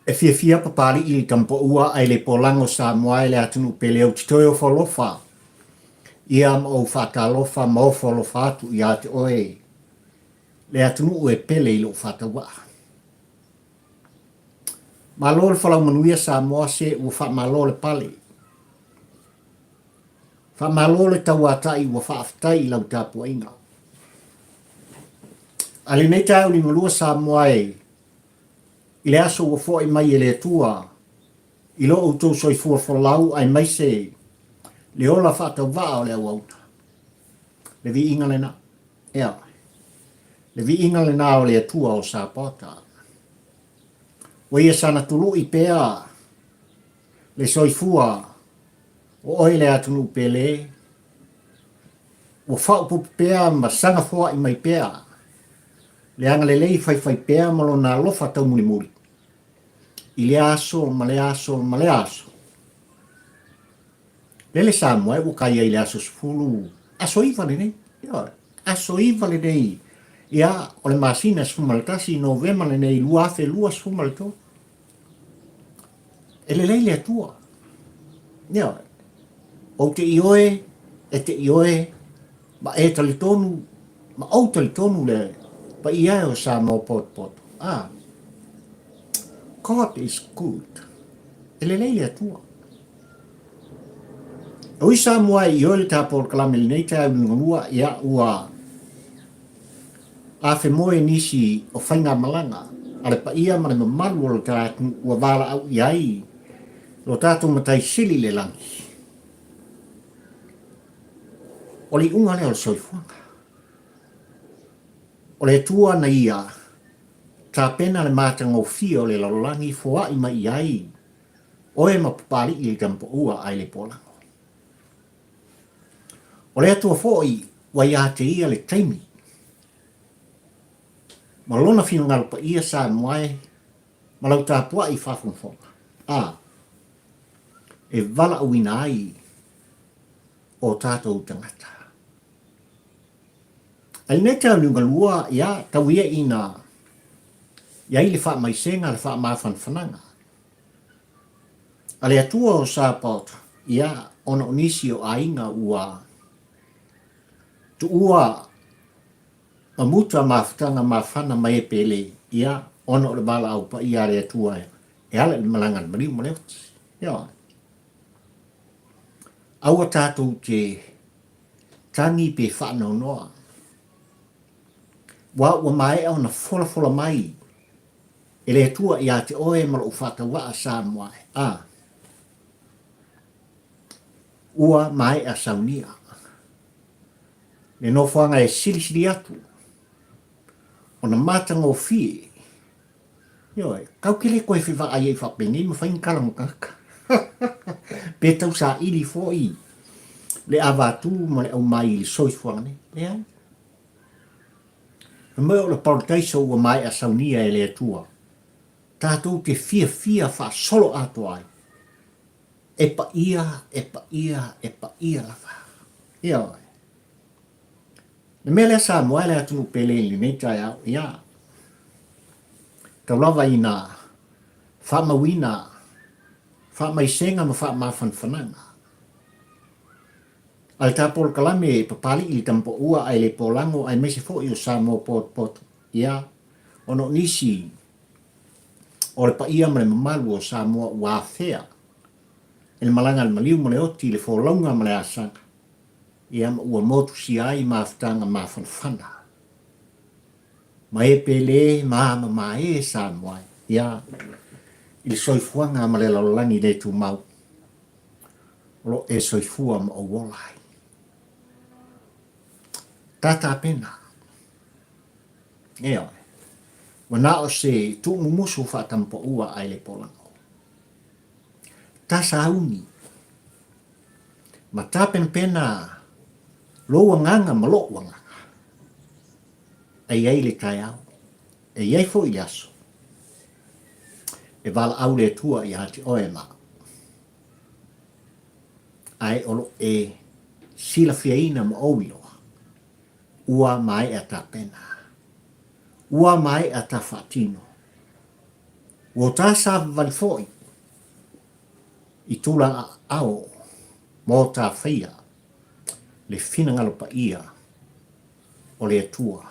E fiafia Papali'i i Tamapaua ae le polago Samoa e le atunuu pele ou te toe ofo alofa ia ma ou faatalofa ma ofo alofa atu ia te oe le atunuu e pele i lou faatauaa. Malo le folau manuia Samoa se ua faamalo le pale. Faamalo le tauatai ua faafetai i lau tapuaiga. A lenei taeao liugalua Samoa e i le aso ua foai mai e le Atua i lo outou soifua folau aemaise le ola faatauvaa o le auauna. Le viiga lena. Ea. Le viiga lena o le Atua o Sapaota. Ua ia sana tului pea le soifua o oe le atunuu pele, ua faaopoopo pea ma saga foai mai pea le agalelei faifaipea ma lona alofa taumulimuli i lea aso ma lea aso ma lea aso. Lele Samoa e ua kai ai i le aso 10, aso 9 lenei, ioe, aso 9 lenei, ia, o le masina 11, Novema lenei 2023. E lelei le Atua. Ioe. Ou te ioe, e te ioe, ma e talitonu, ma ou talitonu le paia e o Samoa potopoto. Ah. God is good. E lelei le Atua. O i Samoa e ioe le tā polokalame lenei taeao liugalua, ia ua afemoe nisi o faigamalaga a le paia ma le mamalu o lo ta atunuu ua valaau i ai lo tatou Matai Sili i le lagi. O le iuga lea o le soifuaga. O le Atua na ia tapena le matagofie o le lalolagi foai mai i ai oe ma Papali'i i le Tamapaua ae le Polago. O le Atua foi ua ia te ia le taimi ma lona finagalo paia Samoa e ma lau tapuai faafogafoga, a e valaauina ai o tatou tagata. A i lenei tauniugalua, ia, tau ia ina i ai le faamaisega, le faamafanafanaga a le Atua o Sapaota, ia, ona o nisi o aiga ua tuua ma muta mafutaga mafana ma e pele, ia, ona o le valaau paia a le Atua e ala i le malaga a le maliu ma le oti. Ioe. Aua tatou te tagi pe faanoanoa, ua ua maea ona folafola mai e le Atua ia te oe ma lou faatauvaa Samoa e. A. Ua maea saunia le nofoaga e silisili atu ona matagofie. Ioe, kau ke le koe fevaai ai faapenei ma fai ni tala ma tagata. Pe tau saili foi le avatū ma le aumai i le soifuaga nei. Leai. Fai mai o le parataiso ua maea saunia e le Atua, tatou te fiafia faasolo atoa ai. E paia, e paia, e paia lava. Ioe. Le mea lea Samoa e le atunuu pele i lenei taeao, ia, tau lava ina faamauina faamaisega ma faamafanafanaga. A le tā polokalame e Papali'i i le Tamapaua ae le Polago aemaise foi o Samoa Potopoto, ia, ona o nisi o le paia ma le mamalu o Samoa ua afea e le malaga a le maliu ma le oti, le folauga ma le asaga, ia ma ua motusia ai mafutaga mafanafana ma e pele ma ama e Samoa ia i le soifuaga ma le lalolagi le tumau o lo e soifua ma ou ola ai. Tatapena. Ioe. Ua na o se tuumumusu faatamapaua ae le polago. Tasauni. Ma tapenapena lou agaga ma loʻu agaga. E i ai le taeao, e i ai foi le aso, e valaau le Atua ia te oe ma au. Ae o lo e silafiaina ma ou iloa, ua maea tapena, ua maea ta faatino. Ua ta savavali foi i tulaga aao ma o ta faia le finagalo paia o le Atua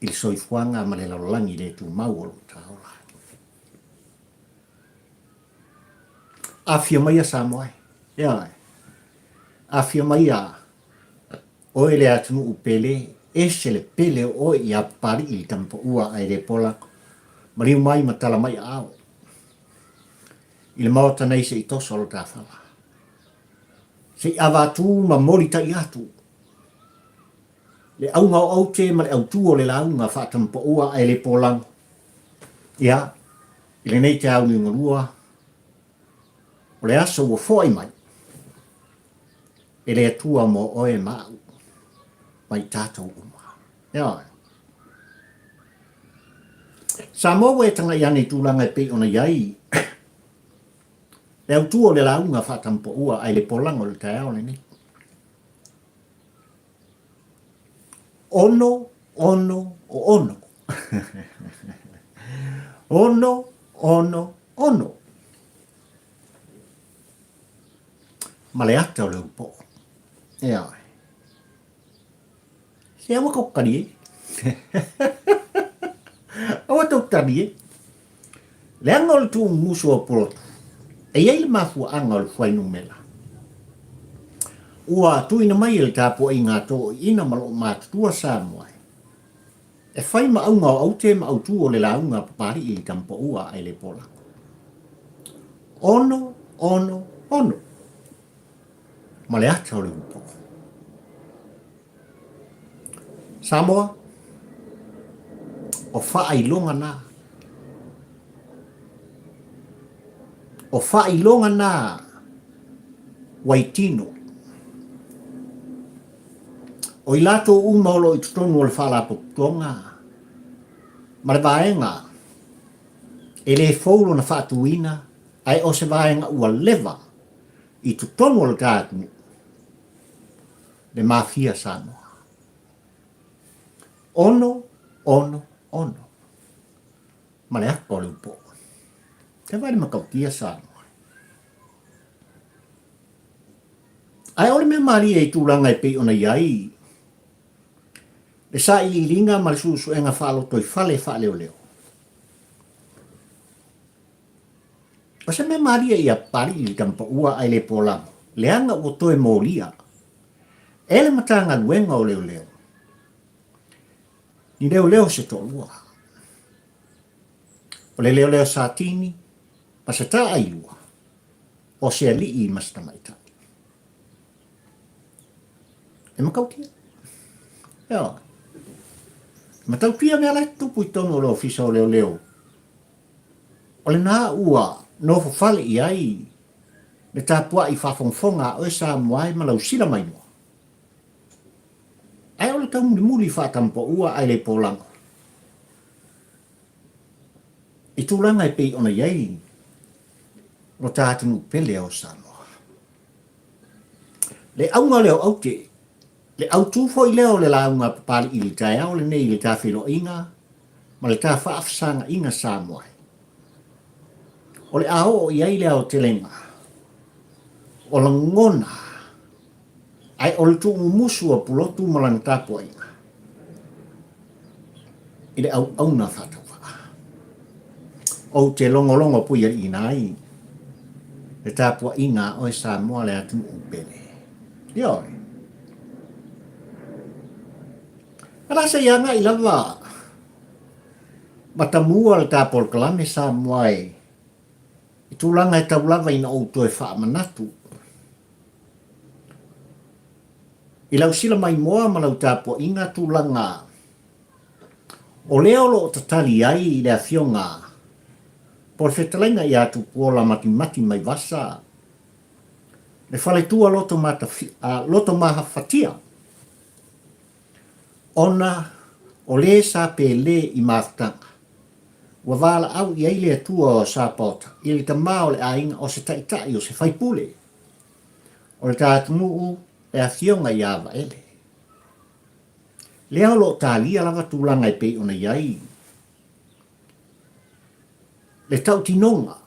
i le soifuaga ma le lalolagi le tumau o lo o ta ola ai. Afio maia Samoa e. Ioe. Afio maia oe le atunuu pele, ese le pele o oe ia Papali'i le Tamapaua ae le pola, maliu mai ma tala mai aao i le maota nei se i toso lo ta fala. Se i avatu ma moli tai atu le auga o aute ma le autu o le lauga faatamapaua ae le polago. Ia, i lenei taeao liugalua, o le aso ua foai mai e le Atua mo oe ma au, ma i tatou uma. Ioe. Samoa ua e tagai ane i tulaga e pei ona i ai le autu o le lauga faatampaua ae le polaga o le taeao lenei. Ono, ono, o ono. Ono, ono, ono. Ma le ata o le upoo. Ioe. Se aua kou tali e. Aua tou tali e. Leaga o le tuumusu o Pulotu, e i ai le mafuaaga o le fuainumera. Ua tuuina mai e le tapuaiga a toeaiina ma loo matutua Samoa e fai ma auga o aute ma autu o le lauga a Papali'i i le Tamapaua ae le Polago. Ono, ono, ono. Ma le ata o le upoo. Samoa, o faailoga na. O faailoga na waitino. O i latou uma o lo o i totonu o le Faalapotopotoga ma le vaega e le fou lona faatuina ae o se vaega ua leva i totonu o le ta atunuu, le Mafia Samoa. Ono, ono, ono. Ma le aka o le upoo. Te vaai le matautia Samoa. Ae o le mea malie i tulaga e pei ona i ai le sailiiliga ma le suesuega faalotoifale faaleoleo. O se mea malie ia Papali'i le tamapaua ae le polago, leaga ua toe molia e le Matagaluega o Leoleo ni leoleo se toalua. O le leoleo Satini ma se taailua, o se alii ma se tamaitai. E matautia. Ioe. E matautia mea la e tutupu i totonu o le Ofisa o Leoleo. O lena ua nofo fale i ai le tapuai faafogafoga a oe Samoa e ma lau sila maimoa. Ae o le taumulimuli faatampaua ae le polago i tulaga e pei ona i ai lo ta atunuu pele o Samoa. Le auga lea o aute, le autū foi lea o le lauga a Papali'i i le taeao lenei i le ta feiloaiga ma le ta faafesagaiga Samoa e. O le a oo i ai le aotelega o lagona ae o le tuumumusu a Pulotu ma lana tapuaiga i le auauna faatauvaa. Ou te logologo puialiina ai le tapuaiga a oe Samoa le atunuu pele. Ioe. Ala se i agai lava matamua le ta polokalame Samoa e i tulaga e tau lava ina ou toe faamanatu i lau sila maimoa ma lau tapuaiga tulaga o lea o lo o tatali ai i le afioga po o le fetalaiga ia Tupuola Matimati Maivasa le faletua loto loto mahafatia ona o le sa pele i mafutaga ua valaau i ai le Atua o Sapaota i le tama o le aiga o se taitai o se faipule o le ta atunuu le afioga ia Vaele. Lea o lo o talia lava tulaga e pei ona i ai. Le tautinoga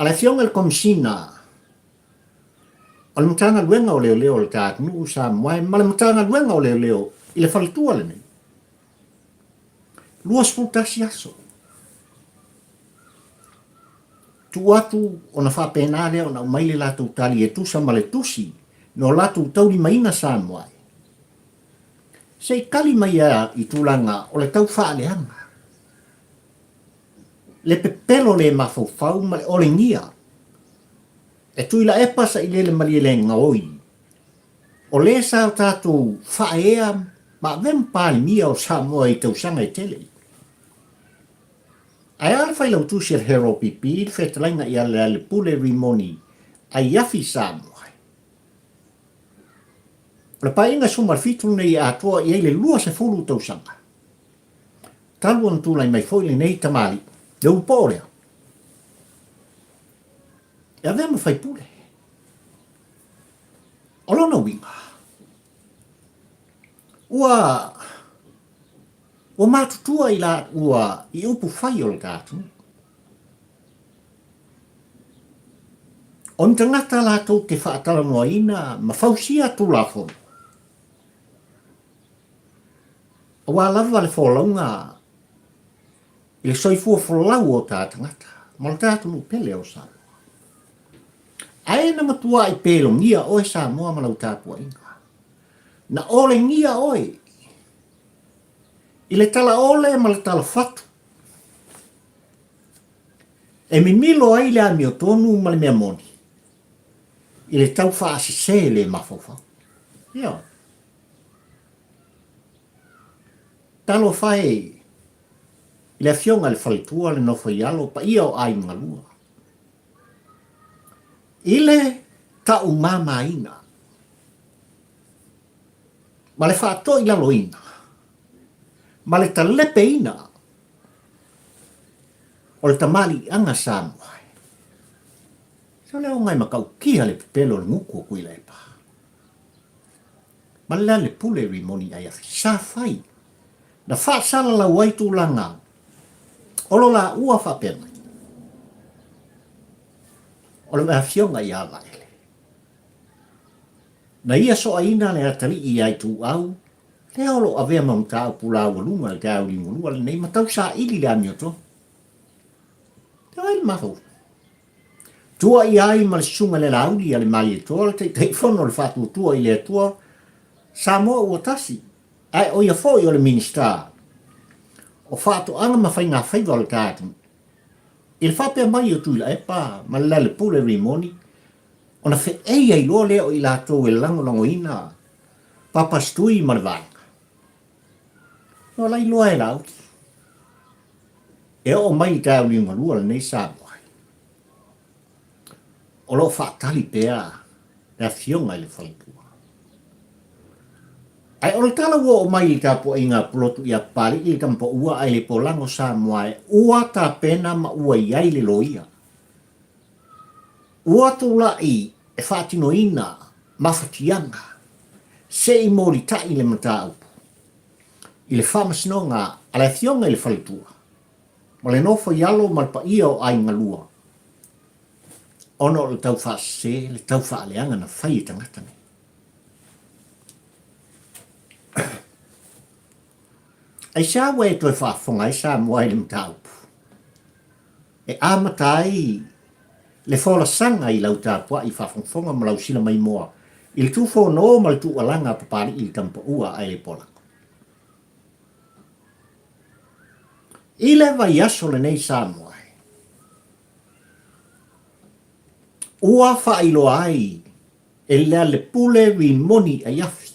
a le Afioga i le Komesina o le Matagaluega o Leoleo o le ta atunuu o Samoa ma le Matagaluega o Leoleo i le faletua lenei, 21 aso. Tuu atu ona faapena lea ona aumai le latou tali e tusa ma le tusi na o latou taulimaina Samoa. Se i tali mai a i tulaga o le tau faaleaga, le pepelo le mafaufau ma le olegia e Tuilaepa Sailele Malielegaoi, o le sa o tatou faaea ma avea ma Palemia o Samoa i tausaga e tele. Ae a le Failautusi a le Herald PP i le fetalaiga ia Lealepule Rimoni Aiafi Samoa? O le Paeaiga 17 lenei e atoa i ai le 20 tausaga talu ona tulai mai foi lenei tamalii, le ulupoo lea, e avea ma faipule. O lona uiga, ua ua matutua i la ua i upu fai o le ta atunuu. O ni tagata latou te faatalanoaina ma fausia Tulafono, aua lava le folauga i le soifua folau o ta tagata ma lo ta atunuu pele o Samoa. Ae na matuai pelogia oe Samoa ma lau tapuaiga. Na olegia oe i le talaole ma le talafatu E mimilo ai le amiotonu ma le mea moni i le tau faasese le mafaufau. Ioe. Talofa e i le Afioga i le Faletua, le nofo i alo, paia o aiga lua. I le taumamaina ma le faatoilaloina ma le talepeina O le tamaliiaga Samoa e. Se o le aoga e matautia le pepelo o le gutu o Tuilaepa. Ma le le pule Rimoni Aiafi sa fai na faasalalau ai tulaga o lo laua faapea mai. O le afioga ia Vaele. Na ia soaina le atalii ia Ituau Lea o lo o avea ma mataupu laualuga i le taeao liugalua lenei ma tau saili le amiotonu. Te ai le mafaufau. Tua i ai ma le susuga i le Laauli a le Malietoa, le Taitaifono o le Faatuatua i le Atua Samoa ua tasi, ae o ia foi o le Minisita o Faatoaga ma Faigafaiva o le ta atunuu. I le faapea mai o Tuilaepa ma le Lealepule Rimoni, ona feei ai loa lea o i latou e lagolagoina Papa's Tui ma le vaega. Ua lailoa e Laauli. E oo mai i taeao liugalua lenei Samoa ai. O lo o faatali pea le afioga i le faletua. Ae o le tala ua oo mai i le tapuaiga a Pulotu ia Papali'i le tamapaua ae le polago Samoa e ua tapena ma ua i ai le loia. Ua tulai e faatinoina mafatiaga se i molitai le mataupu i le faamasinoga a le Afioga i le Faletua ma le nofo i alo ma le paia o aiga lua ona o le tau faasese, le tau faaleaga na fai e tagata nei. Aisea ua e toe faafofoga ai Samoa i le mataupu? E amata ai le folasaga i lau tapuai faafogafoga ma lau sila maimoa i le tufono ma le tuualaga a Papali'i le Tamapaua ae le Polako. I le vaiaso lenei Samoa e, ua faailoa ai e Lealepule Rimoni Aiafi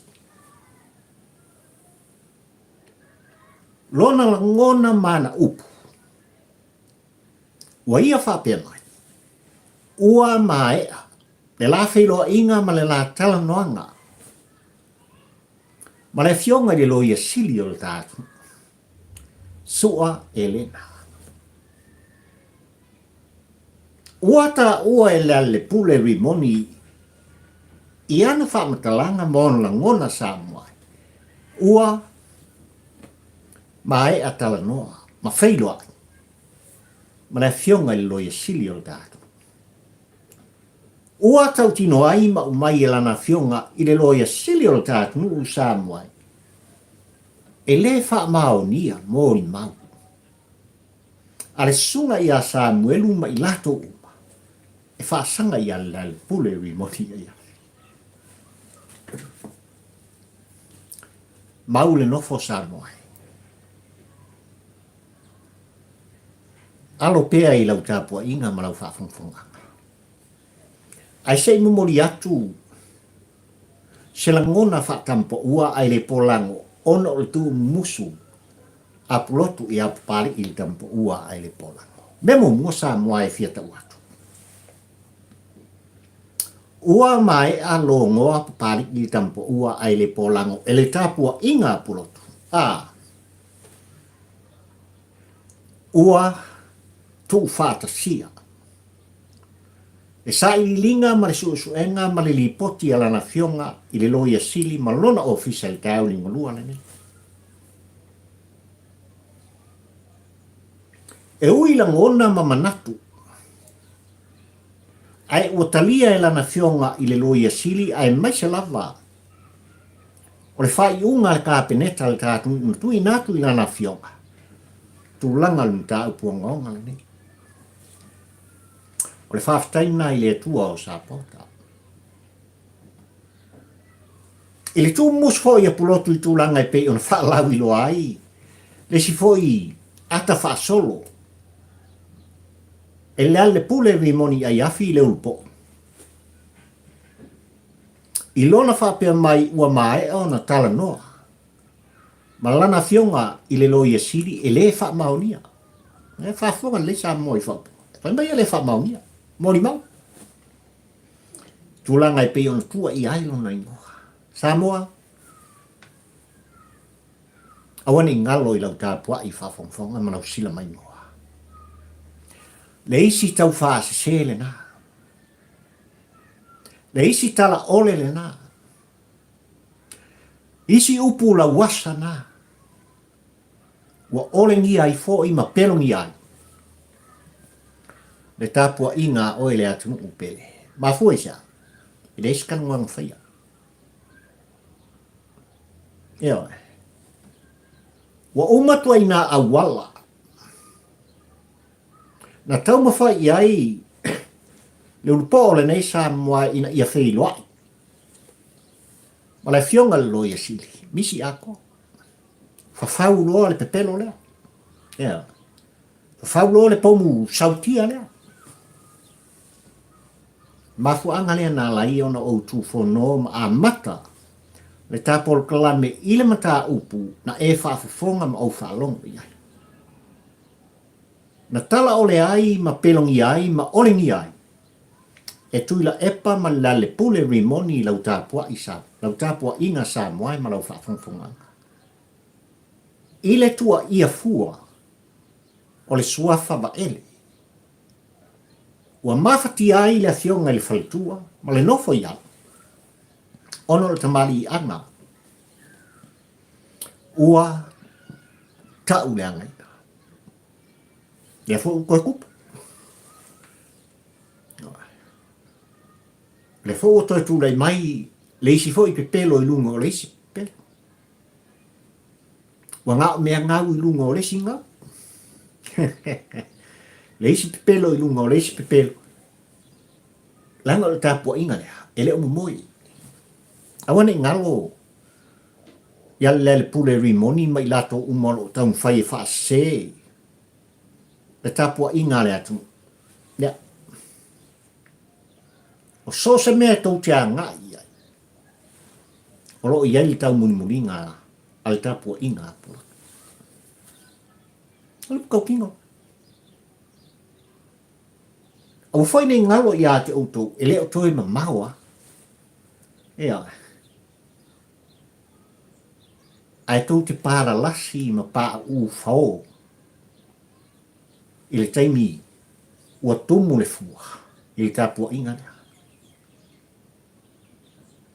lona lagona ma ana upu. Ua ia faapea mai, Ua maea le la feiloaiga ma le la talanoaga ma le Afioga i le Loia Sili o le ta atunuu, Sua Elena. Ua taua e Lealepule Rimoni i ana faamatalaga ma ona lagona Samoa ai, ua maea talanoa ma feiloai. Ma le Afioga i le Loia Sili o le tatou. Ua tautino ai ma aumai e Lana Afioga i le Loia Sili o le ta atunuu o Samoa e le faamaonia molimau a le Susuga ia Samuelu ma i latou uma e faasaga ia Lealailepule Rimoni Aiafi. Mau le nofo Samoa e. Alo pea i lau tapuaiga ma lau faafogafogaga. Ae se i momoli atu se lagona faatampaua ae le polago ona o le tuumumusu a Pulotu ia Papalii i le tampaua ae le polago. Mea muamua Samoa e fia tau atu. Ua maea logoa Papalii i le tampaua ae le polago e le tapuaiga a Pulotu. A. Ua tuufaatasia le sailiiliga ma le suesuega ma le lipoti a Lana Afioga i le Loia Sili ma lona Ofisa i le taeao liugalua lenei. E ui lagona ma manatu, ae ua talia e Lana Afioga i le Loia Sili aemaise lava O le faaiuga a le Kapeneta a le ta atunuu na tuuina atu i lana afioga, tulaga o le mataupu ogaoga lenei. O le faafetai lena i le Atua o Sapota. I le tuumusu foi a Pulotu i tulaga e pei ona faalauiloa ai le isi foi ata faasolo e Lealailepule Rimoni Aiafi i le Ulupoo. I lona faapea mai ua maea ona talanoa ma lana afioga i le Loia Sili e le faamaonia. E faafofoga lelei Samoa i faaupuga. Fai mai e le faamaonia. Molimau. Tulaga e pei ona tuuaia ai lona igoa. Samoa, aua ne i galo i lau tapuai faafogafoga ma lau sila maimoa. Le isi tau faasese lena. Le isi tala ole lena. Isi upu lauasa na. Ua olegia ai foi ma pelogia ai le tapuaiga a oe le atunuu pele. Mafua i se a? E leai se talanoaga faia. Ioe. Ua uma ituaiga auala Na taumafai i ai le ulupoo o lenei Samoa ina ia feiloai ma le Afioga i le Loia Sili, misi atoa. Fafau loa le pepelo lea. Ea. Fafau loa le pomu sautia lea. Mafuaaga lea na ala ai ona ou tufono ma amata le ta polokalame i le mataupu na e faafofoga ma ou faalogo i ai. Na talaole ai ma pelogia ai ma olegia ai e Tuilaepa ma Lealepule Rimoni lau tapuai sa, lau tapuaiga Samoa ma lau faafogafogaga. I le tuaia fua o le suafa Vaele, ua mafatia ai le afioga i le faletua ma le nofo i lalo ona o le tamaliiaga ua tau leagaina. Lea foi ua toe tupu. Lea foi ua toe tulai mai le isi foi pepelo i luga o le isi pepelo. Ua na o mea gau i luga o le isi gau. Le isi pepelo i luga o le isi pepelo. Leaga o le tapuaiga lea, e le o momoe. Aua ne i galo ia Lealepule Rimoni ma i latou uma o lo o taumafai e faasese le tapuaiga a le atunuu. Ia. O so o se mea e tou te agai i ai, o lo o i ai le taumulimuliga a le tapuaiga a Pulotu. O le tautino. Aua foi ne i galo ia te outou, e le o toe mamao lava. Ioe. Ae tou te palalasi ma pauu fao i le taimi ua tumu le fua i le tapuaiga lea.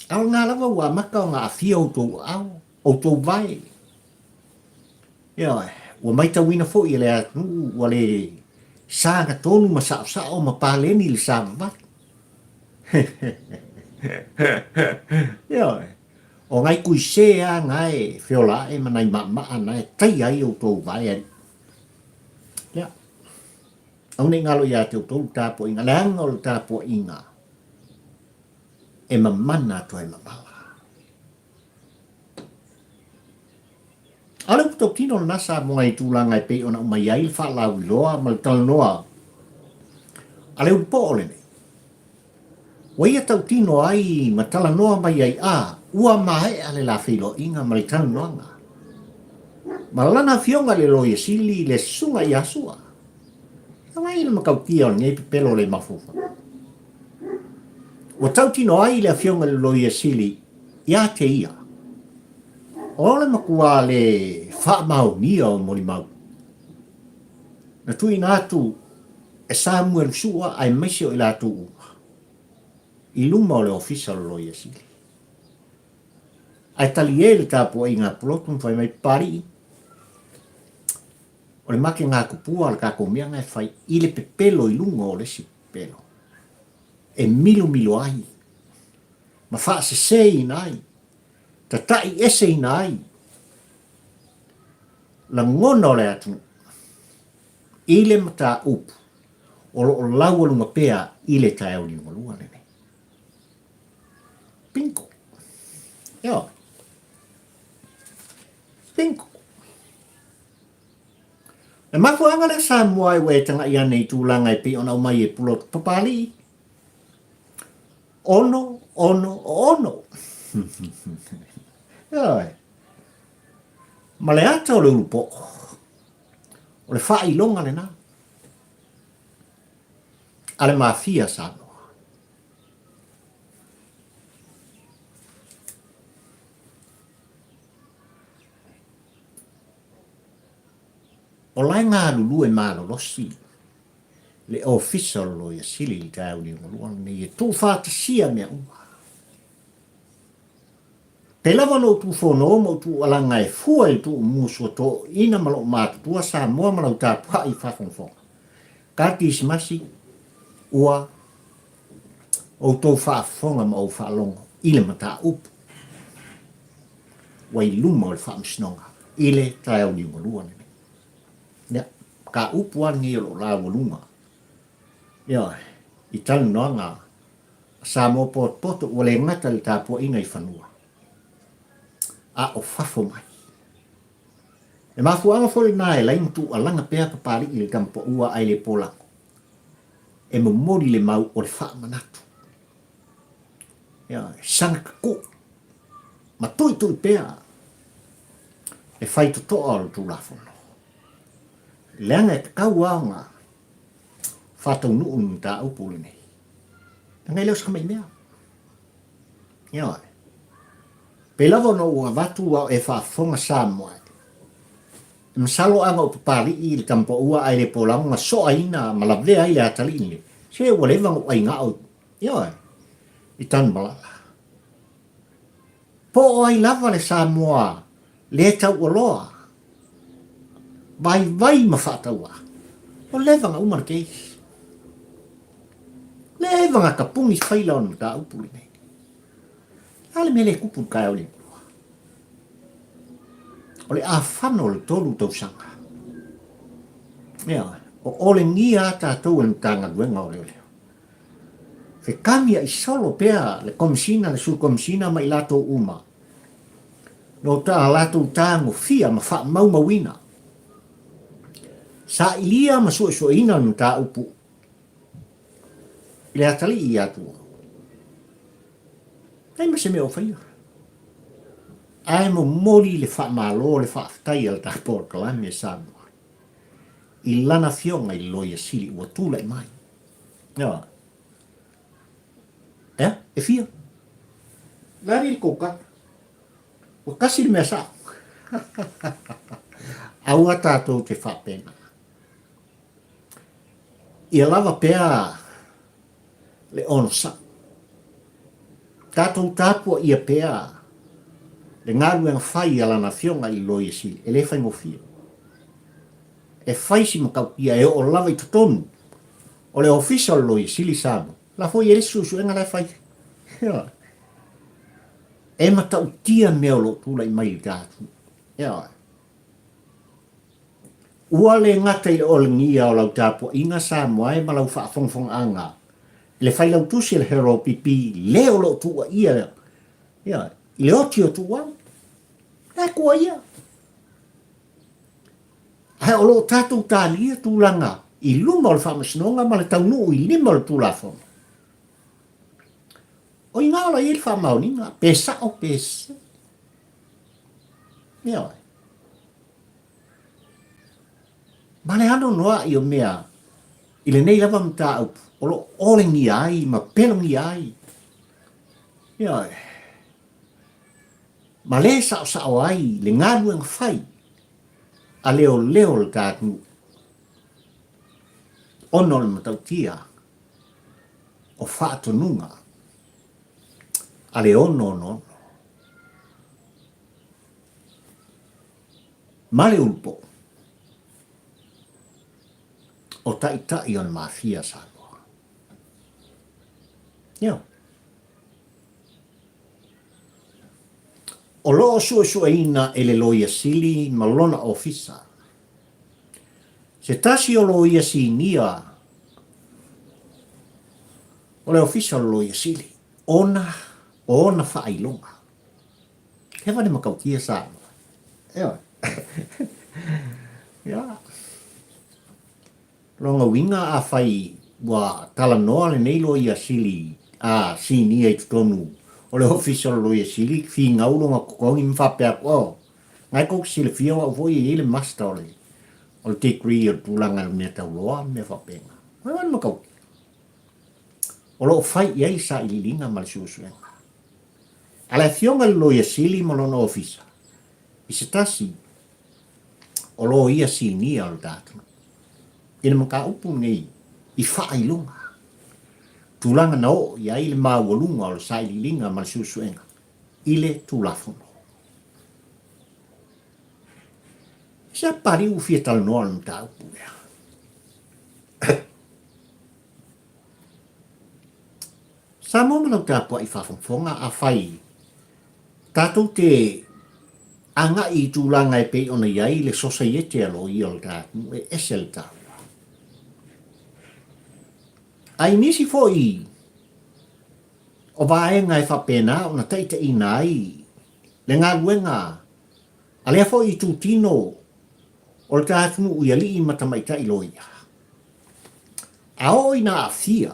A o lena lava ua amata ona aafia outou aao, outou vae. Ioe, ua maitauina foi e le atunuu ua le Sagatonu ma saosao ma paleni le savavali. Ioe. O ngai kuise a ngae feola ae ma nai mamaa nae taia ai outou vae alii. Ia. Aua ne i galo ia te outou le tapuaiga, leaga o le tapuaiga e mamana atu ai mamala. A o le upu tautino lena Samoa i tulaga e pei ona aumai ai le faalauiloa ma le talanoa a le ulupoo lenei. Ua ia tautino ai ma talanoa mai ai a ua maea le la feiloaiga ma le talanoaga ma lana afioga i le Loia Sili le Susuga ia Sua. Ia mai le matautia o lenei pepelo le mafaufau. Ua tautino ai le afioga i le Loia Sili ia te ia, o le matua le faamaonia o molimau na tuuina atu e Samuelu Sua aemaise o i latou uma i luma o le Ofisa o le Loia Sili. Ae talie le tapuaiga a Pulotu ma fai mai, Papalii, o le makegatupua o le tatou mea na e fai i le pepelo i luga o le isi pepelo e milomilo ai ma faaseseina ai, tataiʻeseina ai lagona o le atunuu i le mataupu o lo o laualuga pea i le taeao liugalua lenei. Bingo. Ioe. Bingo. Le mafuaaga lea Samoa ua e tagai ane i tulaga e pei ona aumai e Pulotu Papalii, ono, ono, ono. Ioe. Ma le ata o le ulupoo, o le faailoga lena a le Mafia Samoa. O la e galulue malolosi le Ofisa o le Loia Sili i le taeao liugalua lenei e tuufaatasia mea uma. Pei lava ona ou tuufono ma ou tuualaga e fua i le tuumu suatoina ma lou matutua Samoa ma lau tapuai faafogafoga. Ka Kirisimasi ua outou faafofoga ma ou faalogo i le mataupu ua i luma o le Faamasinoga i le taeao liugalua lenei. Ia, ka upu lava lenei o lo o laualuga, ioe, i talanoaga a Samoa potopoto ua le gata i le tapuaiga i fanua, a o fafo mai. Le mafuaaga foi lena e lai ma tuualaga pea Papalii i le tama paua ae le polago, e momoli le mau o le faamanatu. Ioe, saga kakuu ma tuitui pea le faitotoa o le Tulafono. Leaga e tatau lava ona faataunuu le mataupu lenei. Leaga e le o se tamai mea. Ioe. Pei lava ona ou avatu a o e faafofoga Samoa, e masalo a na ou Papalii i le tama paua ae le polago na soaina ma lavea ai le atalii lenei, se ua leva ona ou aigao, ioe, i Tanumalala. Po o ai lava le Samoa le taualoa, vaivai ma faatauā, ua leva ona uma le case. Leva ona tapuni faila o le mataupu lenei. A le mea lea e tupu i le taeao liugalua? O le afano o le tolu tausaga. Ioe, o olegia a tatou e le Matagaluega o Leoleo. Fekamia'i solo pea le Komesina, le Sui Komesina ma i latou uma, no tā latou tagofia ma faamaumauina, sailia ma suesueina le mataupu i le atalii ia Tua. Leai ma se mea o faia. Ae momoli le faamalo le faafetai a le tatou polokalame e Samoa i lana afioga i le Loia Sili ua tulai mai. Ioe. Ea, e fia. Lari le tou tala. Ua tasi le mea sao. Aua tatou te faapena. Ia lava pea le onosai. Tatou tapuaia pea le galuega fai a Lana Afioga i le Loia Sili, e le faigofie. E fai si matautia e oo lava i totonu o le Ofisa o le Loia Sili i Samoa. La foi e le isi suesuega la e fai. Ioe. E matautia mea o lo o tulai mai i le ta atunuu. Ioe. Ua le gata i le olegia o lau tapuaiga Samoa e ma lau faafogafogaaga i le Failautusi a le Herald PP le o lo o tuuaia ia, i le oti o Tuuau. La e tuuaia. Ae o lo o tatou talia tulaga i luma o le Faamasinoga ma le taunuu i lima o le Tulafono. O i ina o la e i ai le faamaoniga, pe sao pe sese. Ioe. Ma le anoanoai o mea i lenei lava mataupu o lo o olegia ai ma pelogia ai. Ioe. Ma le saosao ai le galuega fai a leoleo o le ta atunuu ona o le matautia o faatonuga a le 666. Ma le ulupo o taitai o le Mafia Samoa. Ioe. O lo o suesueina e le Loia Sili ma lona Ofisa se tasi o loia sinia o le Ofisa o le Loia Sili ona o ona faailoga. He wale matautia Samoa. Ioe. Ia. Lona uiga afai ua talanoa lenei Loia Sili a sinia i totonu o le Ofisa o le Loia Sili, finau lona totogi ma faapea atu, oh, na e tou te silafia o au foi e i ai le Master o le o le degree o le tulaga i le mea tauloa ma mea faapena. O le matautia. O lo o fai i ai le sailiiliga ma le suesuega. A le Afioga i le Loia Sili ma lona Ofisa i se tasi o loia sinia o le ta atunuu i le mataupu lenei i faailoga tulaga na oo i ai le maualuga o le sailiiliga ma le suesuega i le Tulafono. Se a paliu ua fia talanoa le mataupu lea. Samoa ma lau tapuai faafogafoga, afai tatou te agai i tulaga e pei ona i ai le sosaiete a loia o le ta atunuu, e ese le taua. A i nisi foi o vaega e faapena ona taitaiina ai le galuega a lea foi itutino o le ta atunuu i alii ma tamaitai loia, A oo ina aafia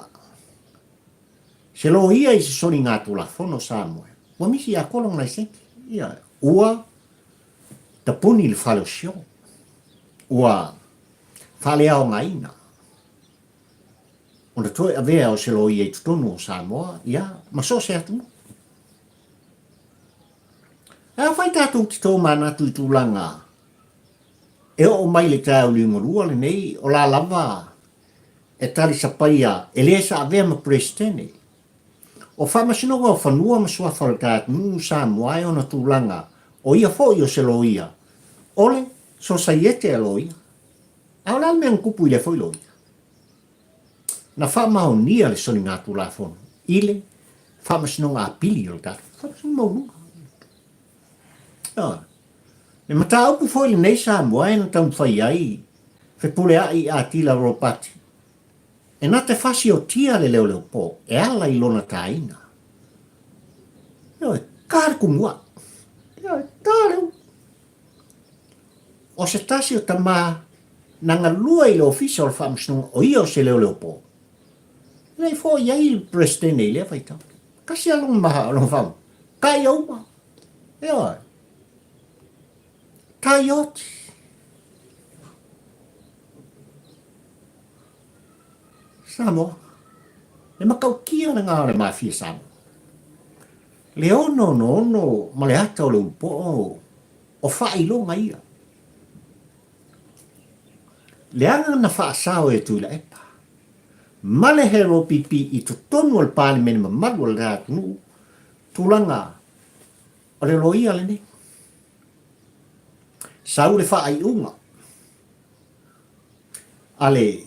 se loia i se soligatulafono Samoa, ua misi atoa lona laisene. Ia, ua tapuni le fale o sio, ua faaleaogaina ona toe avea o se loia i totonu o Samoa, ia, ma so o se atunuu. Ae afai tatou te tomanatu i tulaga E oo mai le taeao liugalua lenei, o la lava e talisapaia e le sa avea ma Peresetene o Faamasinoga o Fanua ma Suafa o le ta atunuu Samoa e ona tulaga o ia foi o se loia o le Sosaiete a Loia. A o le a le mea na tupu i lea foi loia? Na faamaonia le soligatulafono i le Faamasinoga Apili o le tatou Faamasinoga Maualuga. Ioe. Le mataupu foi lenei Samoa e na taumafai ai Fepuleai Atila Ropati e na te fasiotia le leoleopo e ala i lona taina. Ioe, ta le kumua. Ioe, ta le u. O se tasi o tama na galue i le ofisa o le faamasinoga o ia o se leoleopo. E le i foi ai le Peresetene i lea vaitau. Kasi a lona maha, lona faama. Ka ia uma. Ioe. Taioti. Samoa. Le matautia lena o le Mafia Samoa. Le 666 ma le ata o le ulupoo o faailoga ia. Leaga na faasao e Tuilaepa ma le HLPP i totonu o le Palemene mamalu o le atunuu tulaga o le loia lenei. Sau le faaiuga. a le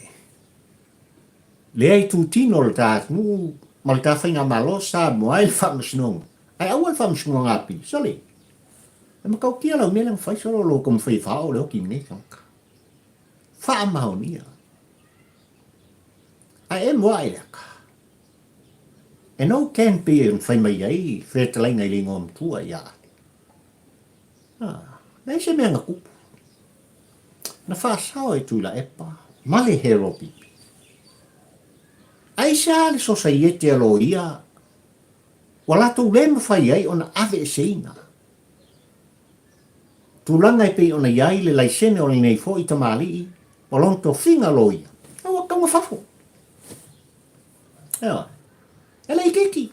lea itutino o le ta atunuu ma le ta faigamalo Samoa i le Faamasinoga, ae aua le Faamasinoga Apili. Sole, e matautia lau mea lea na fai solo lou taumafai e faaoo le oti i lenei tagata. Faamaonia. Ae emo ae le ata. E no can pei ona fai mai ai fetalaiga i le igoa matua ia Ale. Ah, leai se mea na tupu. Na faasao e Tuilaepa ma le Hero Pipi. Aisea le sosaiete a loia ua latou le mafai ai ona aveeseina tulaga e pei ona i ai le laisene o lenei foi tamalii ma lona tofiga loia, a ua tauga fafo. Ioe. E le itiiti.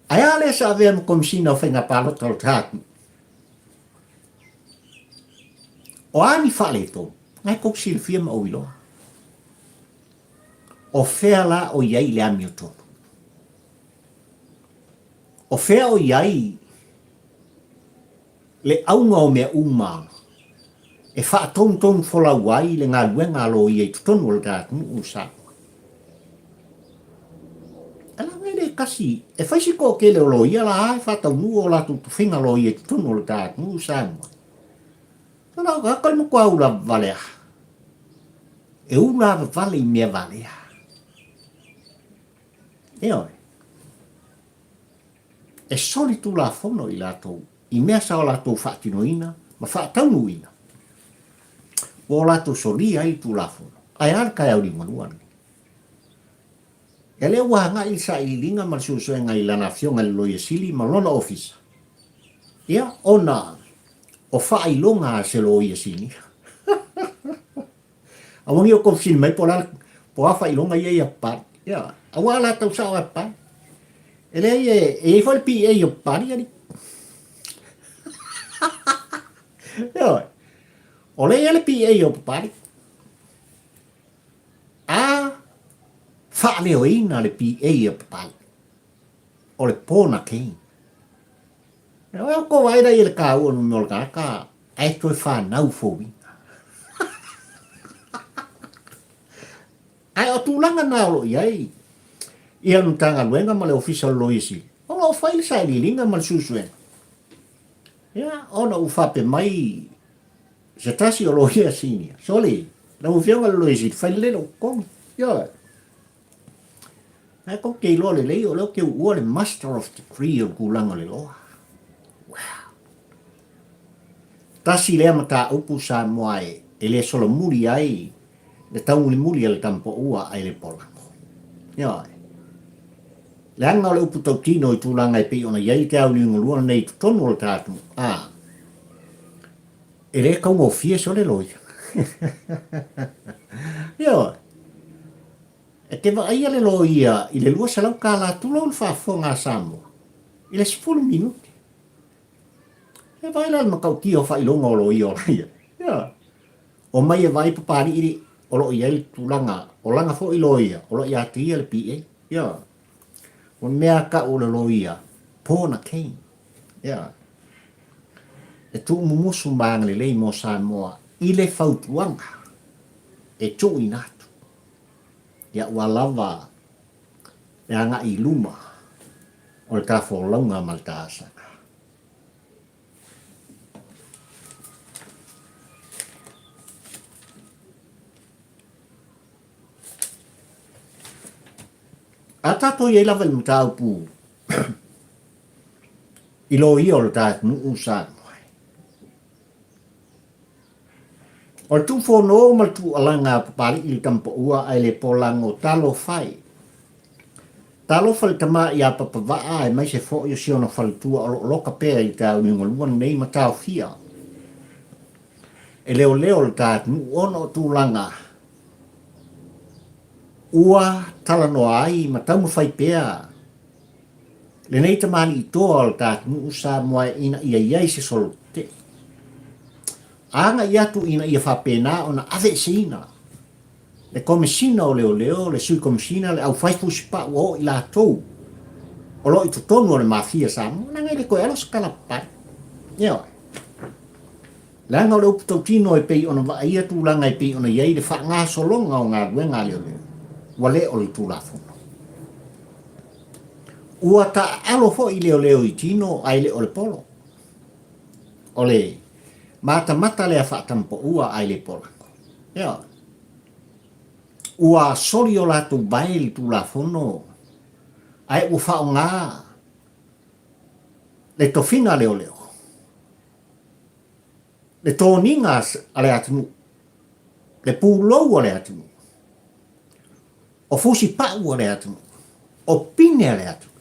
Ae a lea sa avea ma Komisina o Faiga Palota o le Tapu? O a ni faaletonu? Na e tou silafia ma ou iloa. O fea la o i ai le amiotonu? O fea o i ai le auga o mea uma e faatonutonu folau ai le galuega a loia i totonu o le ta atunuu o Samoa? E laga e le tasi, e fai si toatele o loia la e faataunuu o latou tofiga loia i totonu o le ta atunuu o Samoa. Ua ata le matua ula valea. E ula vavale i mea valea. Ioe. E soli tulafono i latou i mea sa o latou faatinoina ma faataunuuina. Ua o latou solia ai le tulafono. Ae a le taeao liugalua lenei? Ia lea ua agai le sailiiliga ma le suesuega i lana afioga i le Loia Sili ma lona ofisa, ia, ona o faailoga a se loia sinia. Aua ne i outou fesili mai po o le a, po o a faailoga ia ia Papalii. Ia, aua a latou sao e Papalii. E leai, e, e i ai foi le PA o Papalii, alii. Ioe. O lea e i ai le PA o Papalii. A faaleoina le PA a Papalii, o le Pona Kane. E oe o kou ae i le kāua no mea o le tagata ae toe whanau fouina. Ae o tulaga na o lo o i ai ia le Matagaluega ma le Ofisa o le Loia Sili, o lo o fai le sailiiliga ma le suesuega. Ia, ona ua faapea mai se tasi o loia sinia, sole, lau Afioga i le Loia Sili, fai lelei lou totogi. Ioe. Ae tou te iloa lelei o lea ou te uua le Master of Degree o le tulaga o le loa. Wow. Tasi lea mataupu Samoa e, e le solomuli ai le taumulimuli a le tamapoua ae le polago. Ioe. Leaga o le upu tautino i tulaga e pei ona i ai te auliugalua nei i totonu o le ta atunuu. A, e le taugofie sole loia. Ioe. E te vaaia le loia i le 200 tala tulou le faafofoga a Samoa i le 10 minute. E vaai la le matautia o faailoga o loia o laia. Ioe. Omai e vaai Papalii o lo o i ai le tulaga o lana foi loia o lo o ia te ia le PA. Ioe. O le mea a tau o le loia, Paula Kane. Ioe. E tuumumusu ma agalelei mo Samoa i le fautuaga e tuuina atu. Ia ua lava le agai i luma o le ta folauga ma le ta asaga. A tatou i ai lava i le mataupu i loia o le ta atunuu Samoa. O le tuufono ma le tuualaga a Papalii i le tamapaua ae le polago talofa e. Talofa le tama ia Papavaa aemaise foi o si ona faletua o lo o loka pea i le tauniugalua lenei ma taofia e leoleo le ta atunuu ona o tulaga ua talanoa ai ma taumafai pea lenei tamalii toa o le ta atunuu Samoa ina ia i ai se solo tetee. Agai atu ina ia faapena ona aveeseina le Komesina o Leoleo, le Sui Komesina, le aufai fusipau o i latou o lo o i totonu o le Mafia Samoa, leaga e le toe alo se tala papae. Ioe. Leaga o le upu tautino e pei ona vaaia tulaga e pei ona i ai le faagasologa o galuega a leoleo, ua le o le Tulafono. Ua taaalo foi leoleo i tino ae le o le polo. O le matamata lea faatamapaua ae le polago. Ioe. Ua soli o latou vae i le Tulafono ae ua faaaoga le tofiga a leoleo, le toniga a le atunuu, le pulou a le atunuu, o fusipau a le atunuu, o pine a le atunuu.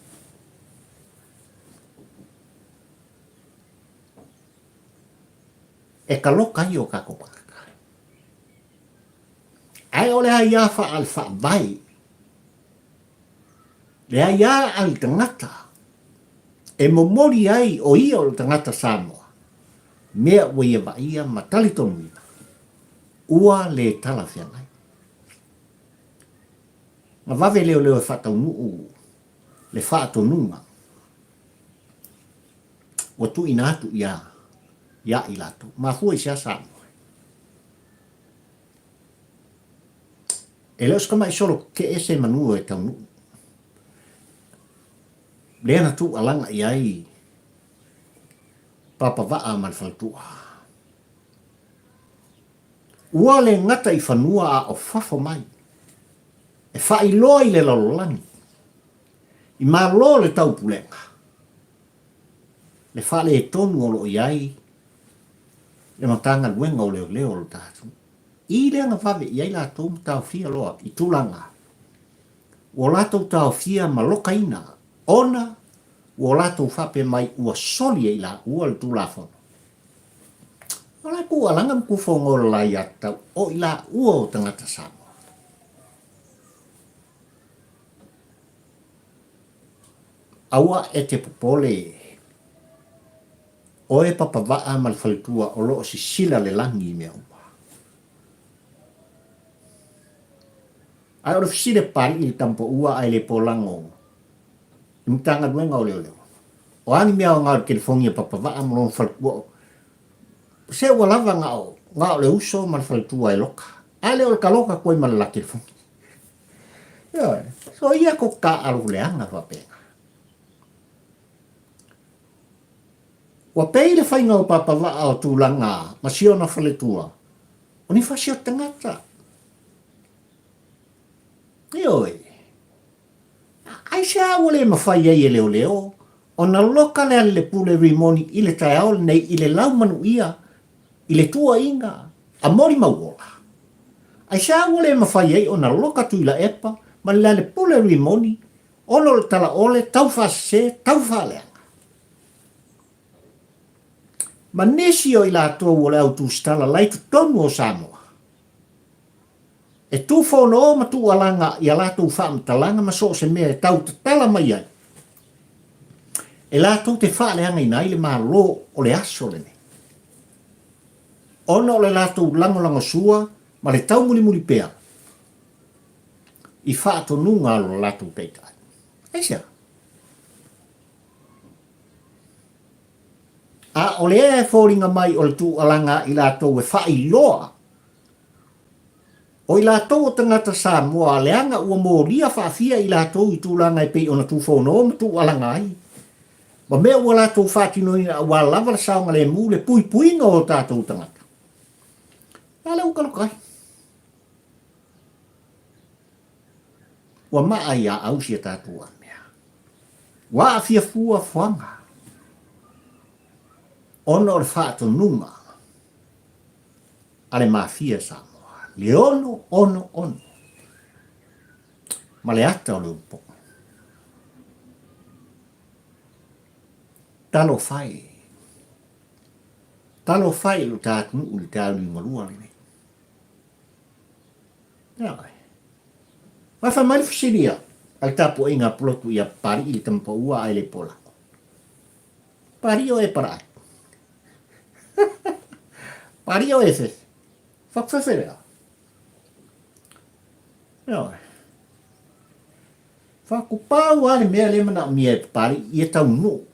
E kaloka ai o tatou tagata. Ae o le aia faale-faavae, le aia a le tagata e momoli ai o ia o le tagata Samoa, mea ua ia vaaia ma talitonuina, ua le talafeagai. Na vave leoleo e faataunuu le faatonuga ua tuuina atu ia ia i latou. Mafua i se a Samoa? E le o se tamai solo tetee se manu e taunuu. Lea na tuualaga i ai Papavaa ma le faletua. Ua le gata i fanua a o fafo mai, e faailoa i le lalolagi, i Malo le taupulega, le faaletonu o lo o i ai le Matagaluega o Leoleo o lo ta atunuu. I le agavave i ai latou ma taofia loa i tulaga ua latou taofia ma lokaina ona ua latou faapea mai ua soli e i laua le Tulafono. O la e tuualaga ma tufono le la aiatatau o i laua o tagata Samoa. Aua e te popole oe Papavaa ma le faletua o lo o sisila le lagi i mea uma. Ae o le fesili a Papalii i le tamapaua ae le polago i Matagaluega o Leoleo, o a ni mea aoga o le telefoni a Papavaa ma lona faletua o se ua lava na o, na o le uso ma le faletua e loka, a le o le taloka atu ai ma le la telefoni. Ioe, so ia ko taaalo leaga faapena. Ua pei le faiga o Papavaa o tulaga ma siona faletua, o ni fasi o tagata. Ioe. Aisea ua le mafai ai e leoleo ona loka le Alelepule Rimoni i le taeao lenei i le laumanuia i le tuuaiga a Molimauola? Aisea ua le mafai ai ona loka Tuilaepa ma le Alelepule Rimoni ona o le talaole taufaasese taufaaleaga? Ma nisi o i latou o le au tusitala la i totonu o Samoa E tūfono ma tuualaga i a latou faamatalaga ma so o se mea e tau tatala mai ai e latou te faaleagaina ai le Malo o le aso lenei. Ona o le latou lagolagosua ma le taumulimuli pea i faatonuga a lo latou Taitai. Aisea? A o lea e foliga mai o le tuualaga a i latou e faailoa O i latou o tagata Samoa leaga ua molia faafia i latou i tulaga e pei ona tufono ma tuualaga ai, ma mea ua latou faatinoina aua lava le saogalemu le puipuiga o tatou tagata. A lea ua taloka ai. Ua maa ia au si a tatou amea. Ua aafia fua fuaga ona o le faatonuga a le Mafia Samoa, le ono ono ono ma le ata o le ulupono. Talofa e, talofa e i lo ta atunuu i le taeao liugalua lenei. Ioe. Aua fai mai le fesili a le tapuaiga a Pulotu ia Papalii le tama paua ae le polako. Papalii o e paraai. Papalii o e fefe. Whakafefe lea. Ioe. Whakupau a le mea le manaomia e Papalii ia taunuu.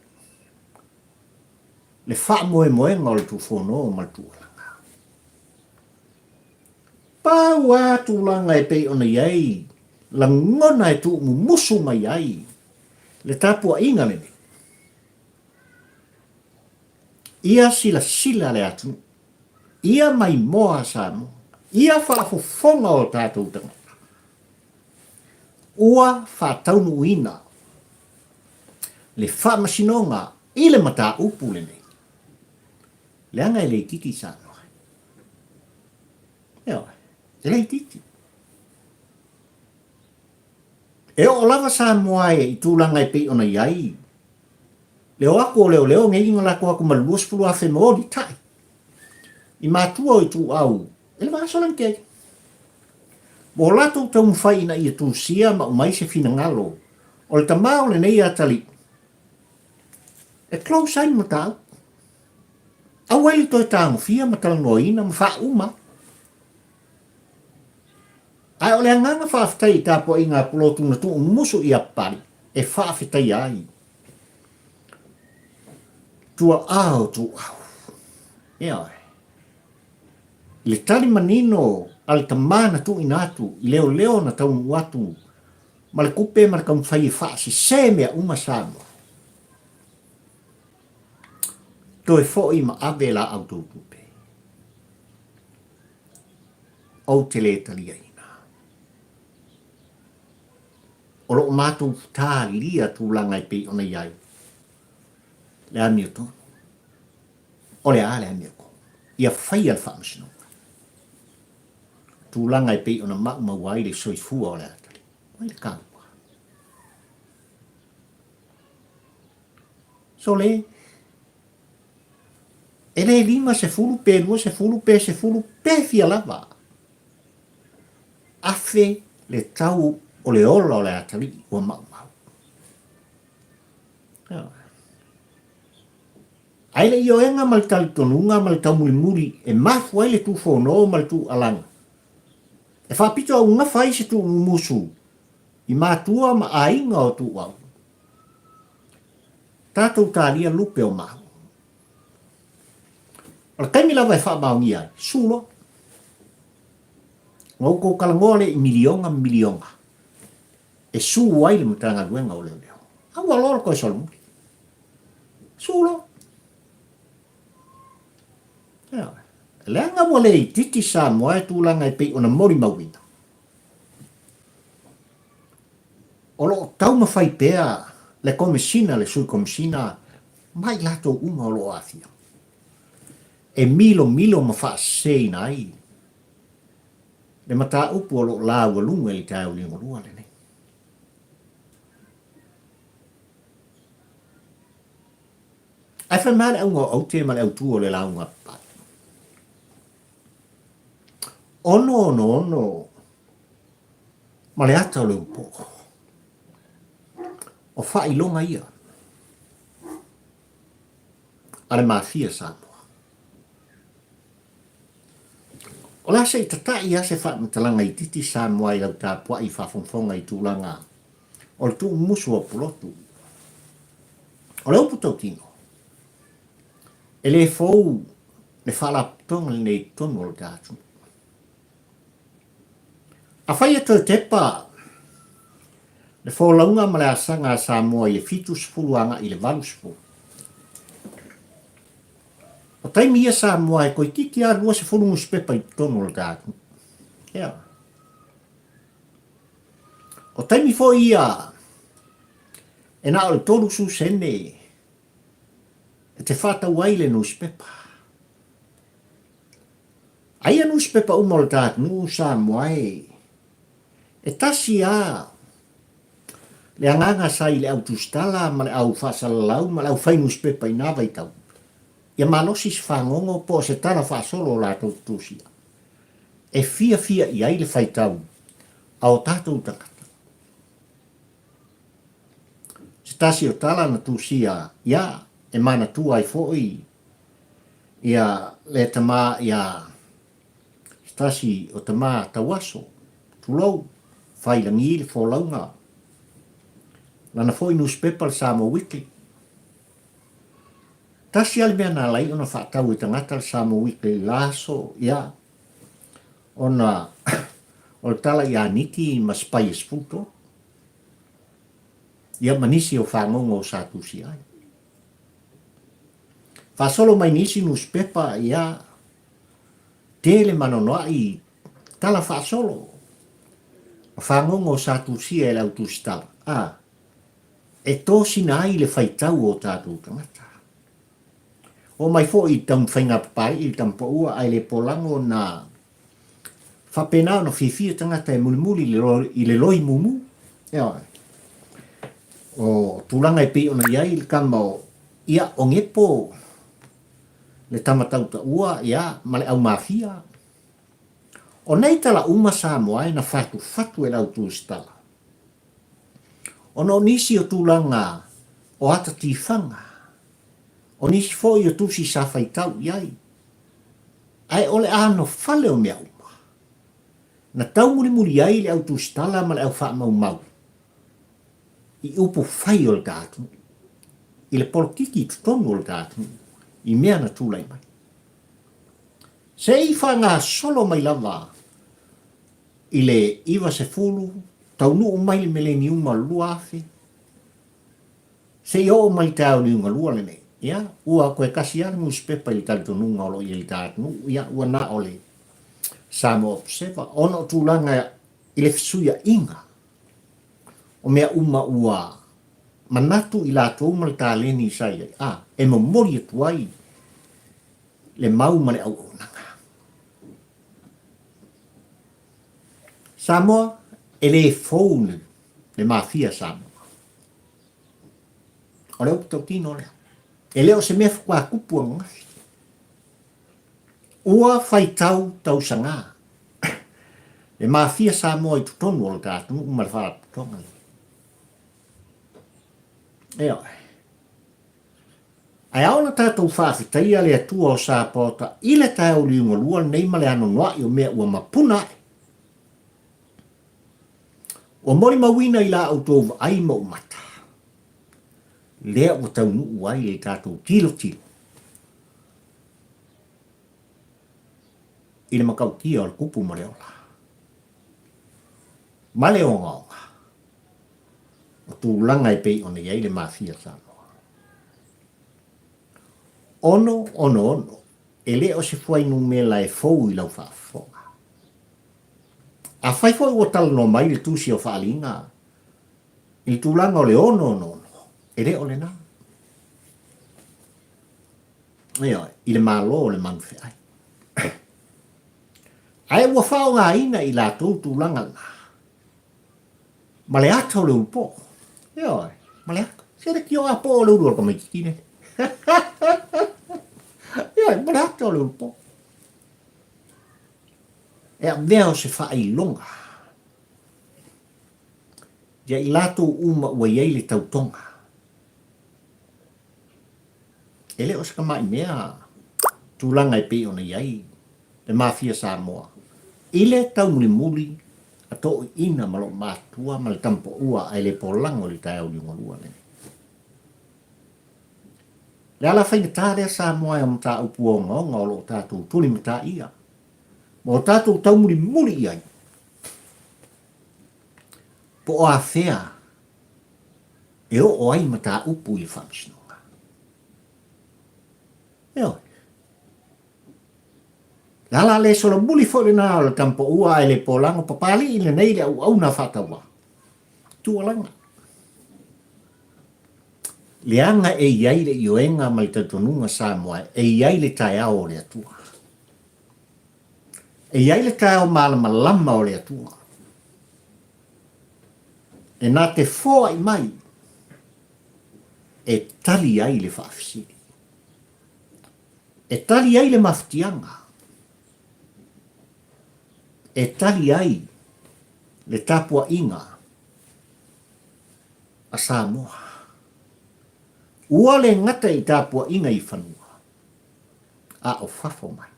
Le faamoemoega o le Tufono ma le Tualaga. Pau a tulaga e pei ona i ai lagona e tuumumusu mai ai le tapuaiga lenei. Ia silasila le atunuu, ia maimoa Samoa, ia faafofoga o tatou tagata. Ua faataunuuina le faamasinoga i le mataupu lenei, leaga e le itiiti Samoa. Ioe, e le itiiti. E oo lava Samoa e i tulaga e pei ona i ai le o atu o leoleo nei na lako atu ma le 20,000 moli tai i matua o ituau e le vaaso lanitele. Ua latou taumafai ina ia tusia ma aumai se finagalo o le tama o lenei atalii e close ai le mataupu. Aua ai le toe tagofia ma talanoaina ma faauma ai. Ae o le agaga faafetai i tapuaiga a Pulotu na tuumumusu i Apali e faafetaia ai tua'a o Tuuau. Ioe. I le tali manino a le tama na tuuina atu i leoleo na taunuu atu ma le kupe ma le taumafai e faasese mea uma Samoa. Toe foi ma ave la outou tupe. Ou te le taliaina. O lo o matou talia tulaga e pei ona i ai le amiotonu. O le a le amiotonu? Ia faia le faamasinoga. Tulaga e pei ona maumau ai le soifua o le atalii. Mai le taua. Sole, e le 50 pe 20 pe 10 pe fia lava afe le tau o le ola o le atalii ua maumau. Ae le ioega ma le talitonuga ma le taumulimuli e mafua ai le tufono ma le tuualaga, e faapito augafa ai se tuumumusu i matua ma aiga o Tuuau. Tatou talia lupe o mau. O le taimi lava e faamaonia ai, su loa. Ua outou talanoa lea i miliona ma miliona e su ai le Matagaluega o Leoleo. Aua loa le toe solomuli. Su loa. Ioe. Leaga ua le itiiti Samoa e tulaga e pei ona molimauina. O lo o taumafai pea le Komesina, le Sui Komesina ma i latou uma o lo o aafia e milomilo ma faaseseina ai le mataupu o lo o laualuga i le taeao liugalua lenei. Ae fai mai le auga o aute ma le autu o le lauga papai. Ono ono ono ma le ata o le upoo. O faailoga ia a le Mafia Samoa. O le a se i tata'i a se faamatalaga itiiti Samoa i lau tapua'i faafogafoga i tulaga o le tuumumusu o Pulotu. O le upu tautino, e le fou le faalapotopotoga lenei i totonu o le ta atunuu. Afai e toe tepa le folauga ma le asaga a Samoa i le 70 agai i le 80, o taimi ia Samoa e toeitiiti lava 20 nusipepa i totonu o le ta atunuu. Ea. O taimi foi ia e na o le 30 sene e te whātau ai le nusipepa. Aia nusipepa uma o le ta atunuu Samoa e, e tasi a le agaga sa i le au tusitala ma le au faasalalau ma le au fai nusipepa i nā vaitau, ia malosi se fagogo po o se tala faasolo o latou tutusia e fiafia i ai le faitau a o tatou tagata. Se tasi o tala na tusia ia e manatua ai foi ia le tama ia se tasi o tama tauaso, tulou, fai lagi le folauga, lana foi nusipepa le Samoa Weekly. Tasi lava le mea na ala ai ona faatau e tagata le Samoa Weekly i la aso, ia, ona o le tala ia Niki ma Spy e 13. Ia ma nisi o fagogo sa tusia ai. Faasolo mai nisi nusipepa, ia, tele ma anoanoai tala faasolo ma fagogo sa tusia e le au tusitala, a, e tosina ai le faitau o tatou tagata. Oo mai foi i taumafaiga a Papalii i le Tamapaua ae le polago na faapena ona fiafia tagata e mulimuli i le loi mumu. Ioe. O tulaga e pei ona i ai le tama o, ia, o Gepo, le tama tautaua, ia, ma le au mafia. O nei tala uma Samoa e na fatufatu e le au tusitala. Ona o nisi o tulaga o ata tifaga, o nisi foi o tusi sa faitau i ai, ae o le anofale o mea uma, na taumulimuli ai le au tusitala ma le au faamaumau i upu fai o le ta atunuu, i le polokiki i totonu o le ta atunuu i mea na tulai mai. Se i faagasolo mai lava i le 90, taunuu mai le meleniuma o le 2000, seia oo mai i le taeao liugalua lenei. Ia, ua toe tasi lava le nusipepa i le talitonuga o lo o i ai i le ta atunuu, ia, ua na o le Samoa Observer, ona o tulaga i le fesuiaiga o mea uma ua manatu i latou ma le taleni sa i ai, a, e momoli atu ai le mau ma le auaunaga. Samoa, e le fou le mafia Samoa. O le upu tautino lea. E le o se mea faatoa tupu ananafi. Ua faitau tausaga le mafia Samoa i totonu o le ta atunuu ma le faalapotopotoga lenei. Ioe. Ae ao ona tatou faafetaia le Atua o Sapaota i le taeao liugalua lenei ma le anoanoai o mea ua mapuna ae. Ua molimauina i la outou vaai ma ou mata, lea ua taunuu ai le tatou tilotilo i le matautia o le kupu ma le ola, ma le ogaoga o tulaga e pei ona i ai le Mafia Samoa. Ono, ono, ono, e le o se fuainumela e fou i lau faafofoga. Afai foi ua talanoa mai le Tusi o Faaaliga i le tulaga o le ono ono ono, e le o lena. Ioe, i le Malo o le Manufeai. Ae ua faaaogaina i latou tulaga na ma le ata o le ulupoo. Ioe, ma le ata. Se le tio a po o le ulu o le tamaititi nei. Ioe, ma le ata o le ulupoo. E avea o se faailoga ia i latou uma ua i ai le tautoga. E le o se tamai mea tulaga e pei ona i ai le Mafia Samoa i le taumulimuli a toeaiina ma lou matua ma le tamapaua ae le polago i le taeao liugalua lenei. Le ala faigata lea Samoa e o mataupu ogaoga o lo o tatou tulimataia ma o tatou taumulimuli i ai, po o afea e oo ai mataupu i le Faamasinoga. Ioe. Le ala le solomuli foi lena o le tamapaua ae le polago papalii lenei le auauna faatauvaa. Tuualaga. Leaga e i ai le ioega ma le talitonuga Samoa e i ai le taeao o le Atua. E i ai le taeao malamalama o le Atua. E na te foai mai e tali ai le faafesili. E tali ai le mafatiaga. E tali ai le tapuaiga a Samoa. Ua le gata i tapuaiga i fanua, a o fafo mai.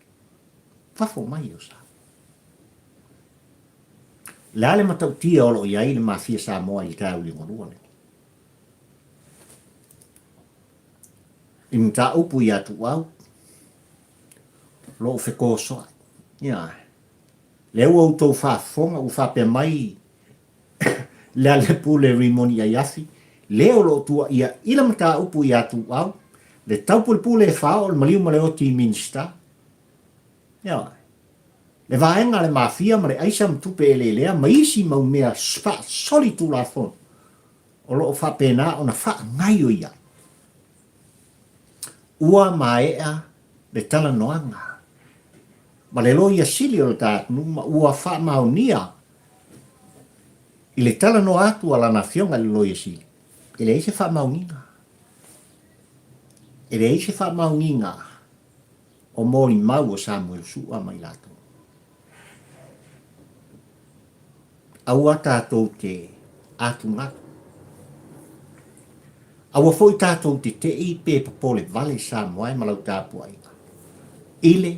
Fafo mai o Samoa. Le a le matautia o lo o i ai le Mafia Samoa i le taeao liugalua lenei? I mataupu ia Tuuau, lou fekosoai. Ioe. Lea ua outou faafofoga ua faapea mai Lealepule Rimoni Aiafi, le o lo o tuuaia i le mataupu ia Tuuau, le taupulepule e faaoo le maliu ma le oti i Minisita. Ioe. Le vaega a le Mafia ma le aisa ma tupe eleelea ma isi mau mea faasolitulafono o lo o faapena ona faagaioia ai. Ua maea le talanoaga ma le Loia Sili o le ta atunuu ma ua faamaonia i le talanoa atu a lana afioga i le Loia Sili, e leai se faamaoniga. E leai se faamaoniga o molimau o Samuelu Sua ma i latou. Aua tatou te atugalu. Aua foi tatou te te'i pe popole vale Samoa e ma lau tapuaiga i le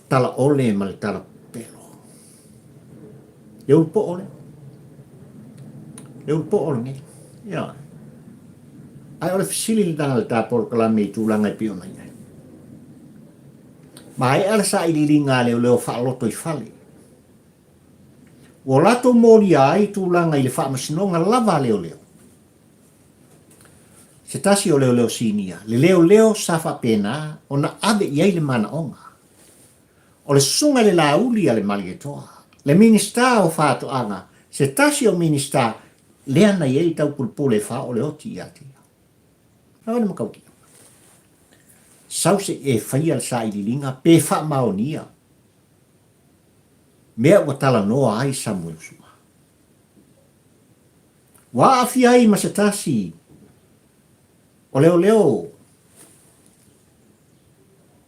tala ole ma le tala pepelo. Le ulu po'o lea. Le ulu po'o lenei. Ioe. Ae o le fesili lena a le ta polokalame i tulaga e pei ona i ai. Maea le sailiiliga a leoleo faalotoifale. Ua latou molia ai tulaga i le faamasinoga lava a leoleo. Se tasi o leoleo sinia, le leoleo sa faapena ona ave i ai le manaoga. O le susuga i le Laauli a le Malietoa, le Minisita o Faatoaga, se tasi o Minisita lea na i ai le taupulepule e faaoo le oti ia te ia. Aua le matautia. Sau se i e faia le sailiiliga pe faamaonia mea ua talanoa ai Samuelu Sua. Ua aafia ai ma se tasi o leoleo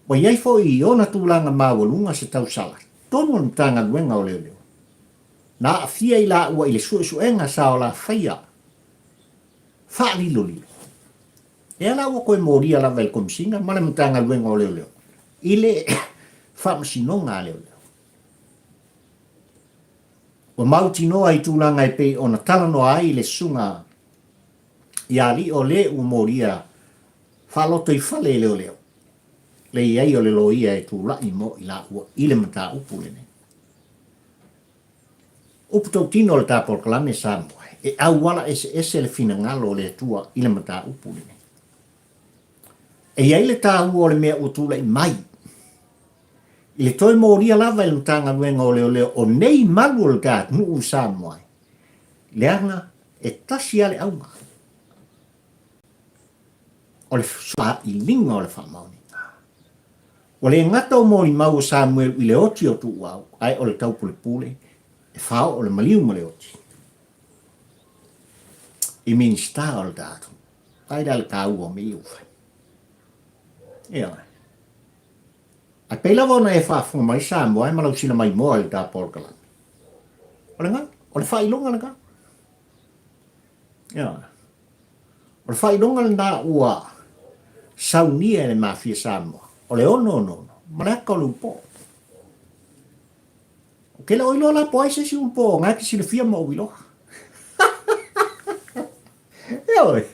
ua i ai foi i ona tulaga maualuga se tausala tonu o le Matagaluega o Leoleo na aafia i laua i le suesuega sa o la faia faalilolilo. Lea la ua toe molia lava e le Komesina ma le Matagaluega o Leoleo i le Faamasinoga a Leoleo. Ua mautinoa i tulaga e pei ona talanoa ai le Susuga ia Alii o le ua molia faalotoifale e leoleo le i ai o le loia e tulai mo i laua i le mataupu lenei. Upu tautino o le ta polokalame Samoa, e auala eseese le finagalo o le Atua i le mataupu lenei. E i ai le taua o le mea ua tulai mai i le toe molia lava e le Matagaluega o Leoleo o nei malu o le ta atunuu i Samoa, leaga e tasi lava le auga, o le sailiga o le faamaoniga. Ua le gata o molimau o Samuelu i le oti o Tuuau, ae o le taupulepule e faaoo le maliu ma le oti i Minisita o le ta atunuu. Ai la le taua o mea ia ua fai. Ioe. Ae pei lava ona e faafofoga mai Samoa e ma lau sila maimoa i le ta polokalame. O le galo, o le faailoga lena. Ioe. O le faailoga lena ua saunia e le Mafia Samoa, o le 666 ma le aka o le ulupo. Ou te le o iloa la po ai se isi ulupo o na e te silafia ma ou iloa. Ioe.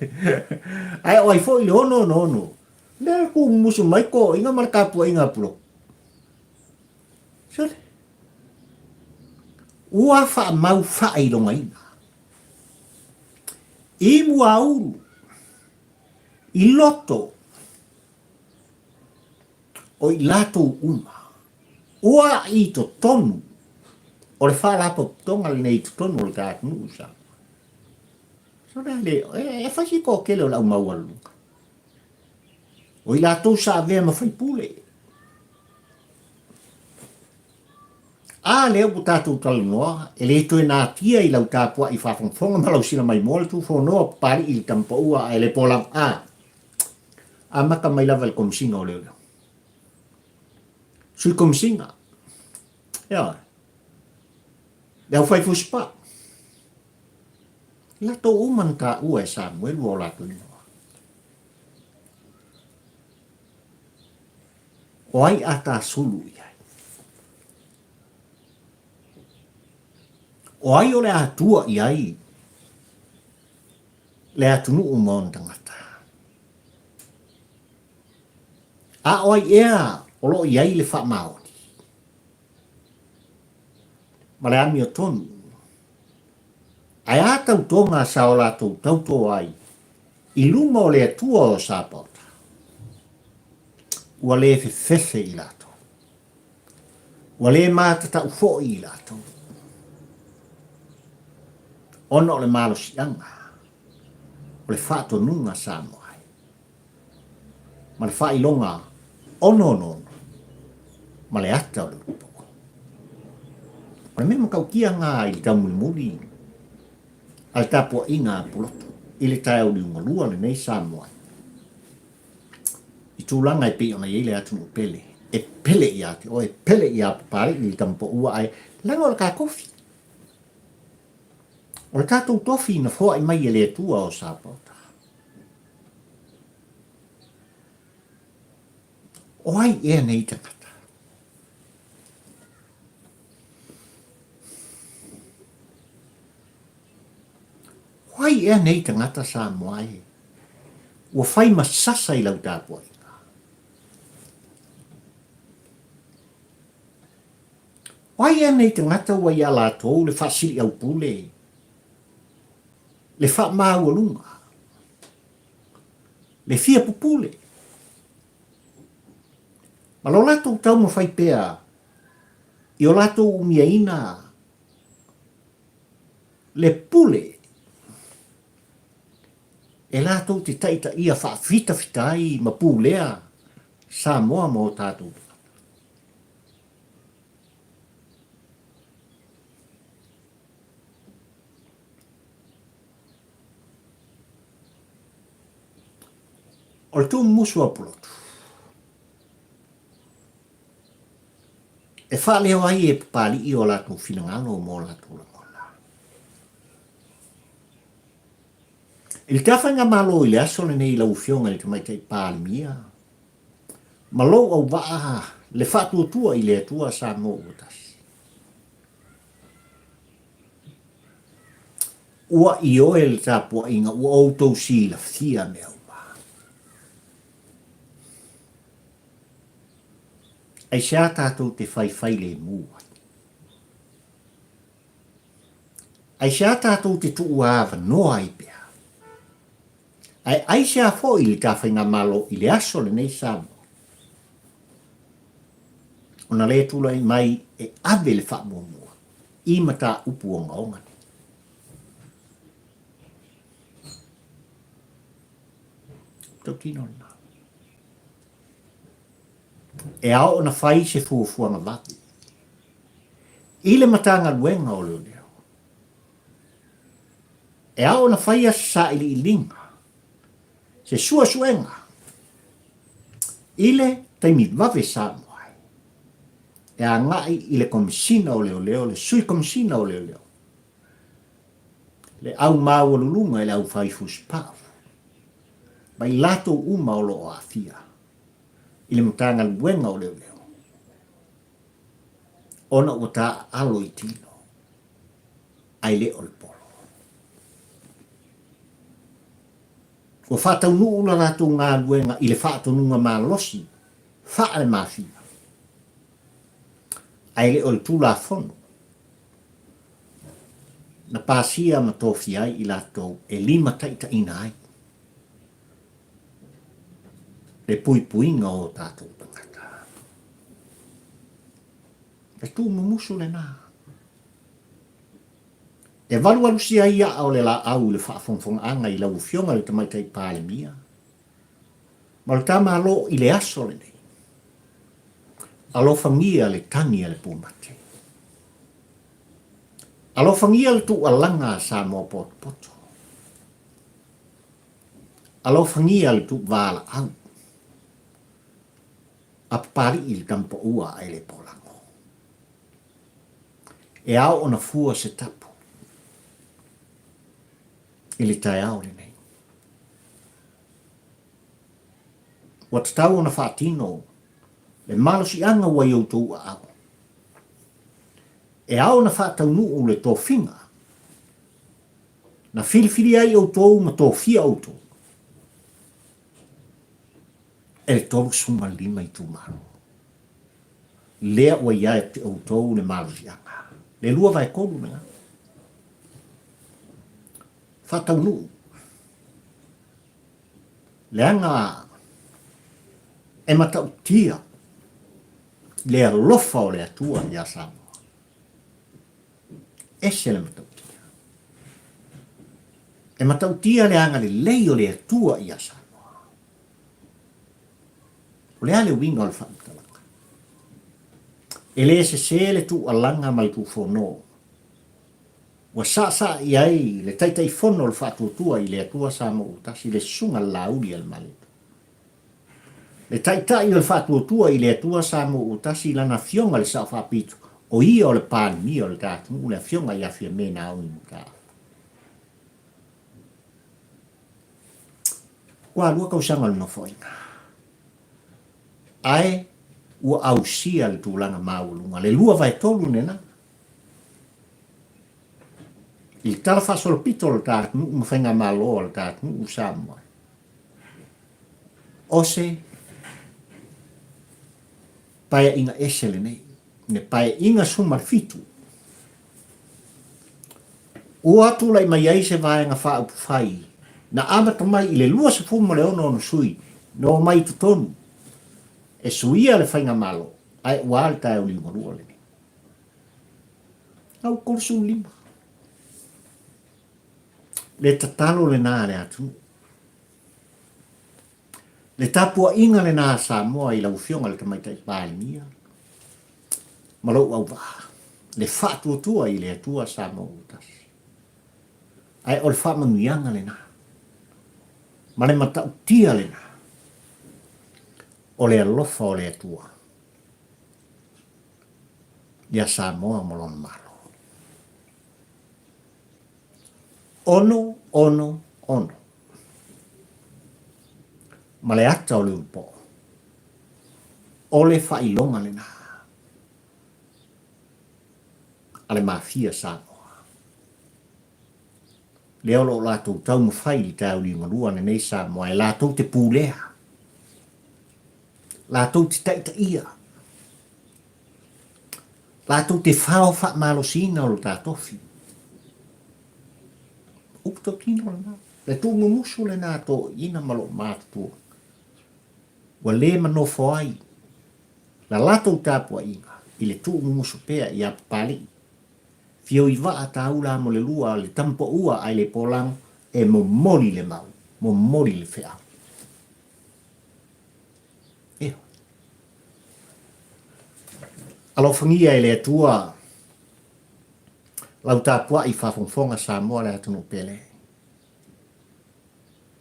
Ae o ai foi le 666, lea e kumumusu mai toaiga ma le tapuaiga a Pulotu. Sole. Ua faamau faailogaina. I muaulu, i loto o i latou uma, ua i totonu o le faalapotopotoga lenei i totonu o le ta atunuu i Samoa. So le le, e fai si toatele o le au maualuluga. O i latou sa avea ma faipule. A lea ua tatou talanoa, e le toe natia i lau tapuai faafogafoga ma lau sila maimoa le tufonoa o Papalii i le tama paua ae le polaga a amata mai lava i le Komesina o Leoleo. Sui Komesina, ioe, le aufai fusipaa, latou uma na taua e Samuelu o latou inoa. O ai a ta sulu i ai? O ai o le a tua i ai le atunuu ma ona tagata? A o ai ea o lo o i ai le faamaoni ma le amiotonu? Ae a tautoga sa o latou tauto ai i luma o le Atua o Sapaota? Ua le fefefe i latou. Ua le matatau foi i latou. Ona o le malosiaga o le faatonuga Samoa ai, ma le faailoga onoono ma le ata o le ulupoa. O le mea matautia lena i le taumulimuli a le tapuaiga a Pulotu i le taeao liugalua lenei Samoa ai. I tulaga e pei ona i ai le atunuu pele, e pele ia te oe, e pele ia Papalii i le tamapoua ae leaga o le ta tofi. O le tatou tofi na foai mai e le Atua o Sapaota. O ai ea nei tagata? O ai ea nei tagata Samoa e? Ua fai ma sasa i lau tapuaiga. O ai ea nei tagata ua iā latou le faasiliaupule, le faamaualuga, le fia pupule, ma lo latou taumafai pea i o latou umiaina le pule e latou te taitaia faafitafita ai ma pulea Samoa ma o tatou tagata. O le tuumusu a Pulotu, e faaleo ai e Papalii o latou finagalo ma o latou lagona. I le tafaigamalo i le aso lenei i lau Afioga i le Tamaitai Palemia, ma lou auvaa le faatuatua i le Atua Samoa ua tasi. Ua ioe le tapuaiga ua outou silafia mea uma. Aisea tatou te faifai lemu ai? Aisea tatou te tuuavanoa ai pea? Ae aisea foi le ta faigamalo i le aso lenei Samoa ona le tulai mai e ave le faamuamua i mataupu ogaoga nei? Tautino lena. E ao ona fai se fuafuaga vave i le Matagaluega o Leoleo. E ao ona faia se sailiiliga, se suesuega i le taimi vave Samoa ai, e agai i le Komesina o Leoleo, le Sui Komesina o Leoleo, le au maualuluga i le aufai fusipau, ma i latou uma o lo o aafia i le Matagaluega o Leoleo, ona ua taaalo i tino. ae le o le polo. Ua faataunuu la latou galuega i le faatonuga malosi faale-mafia, ae le o le Tulafono na pasia ma tofia ai i latou e limataitaiina ai le puipuiga o o tatou tagata. E tuumumusu lena. E valuvalusia ai aa o le laau i le faafogafogaaga i lau Afioga i le Tamaitai Palemia ma lo ta Malo i le aso lenei. Alofagia le tagi a le pumate. Alofagia le tuualaga a Samoa potopoto. Alofagia le tuuvalaau a Papalii le tamapaua a Elepolago. E ao ona fua se tapu i le taeao lenei. Ua tatau ona faatino le malosiaga ua i outou aao. E ao ona faataunuu le tofiga na filifili ai outou ma tofia outou. E le 35 itumalo. Lea ua ia te outou le malosiaga. Le 2/3 lena. Faataunuu. Leaga e matautia le alofa o le Atua ia Samoa. Ese le matautia. E matautia le agalelei o le Atua ia Samoa. O le a le uiga o le faamatalaga? E le sese le tuualaga ma le tuufono ua saasaa i ai le Taitaifono o le Faatuatua i le Atua Samoa ua Tasi, le Susuga a le Laauli a le Malietoa. Le Taitai o le Faatuatua i le Atua Samoa ua Tasi, lana Afioga i le Sao Faapito, o ia o le Palemia o le ta atunuu, le Afioga ia Fiame Naomi Mataafa. Ua lua tausaga o le Nofoaiga, ae ua ausia le tulaga maualuga, le 2/3 lena. I le tala faasolopito o le ta atunuu ma faigamalo a le ta atunuu Samoa, o se paeaiga ese lenei, le paeaiga 17, ua tulai mai ai se vaega faaupufai na amata mai i le 26 ona sui na omai i totonu e suia le faigamalo, ae ua a le taeao liugalua lenei. Au 35. Le tatalo lena a le atunuu. Le tapuaiga lena a Samoa i lau Afioga i le Tamaitai Palemia ma lou auvaa, le faatuatua i le Atua Samoa ua tasi. Ae o le faamanuiaga lena ma le matautia lena o le alofa o le Atua ia Samoa ma lona Malo. Ono, ono, ono. Ma le ata o le ulupoo. O le faailoga lena a le Mafia Samoa. Lea o lo o latou taumafai i le taeao liugalua lenei Samoa e latou te pulea, latou te taitaia, latou te fao faamalosiina o lo ta tofi. Upu tautino lena. Le tuumumusu lena a toeaiina ma loo matutua. Ua le manofo ai la latou tapuaiga i le tuumumusu pea ia Papalii. Fio i vaa taula mo le lua le tamapoua ae le polago e momoli le mau, momoli le feau. Ioe. Alofagia e le Atua lau tapuai faafogafoga Samoa le atunuu pele.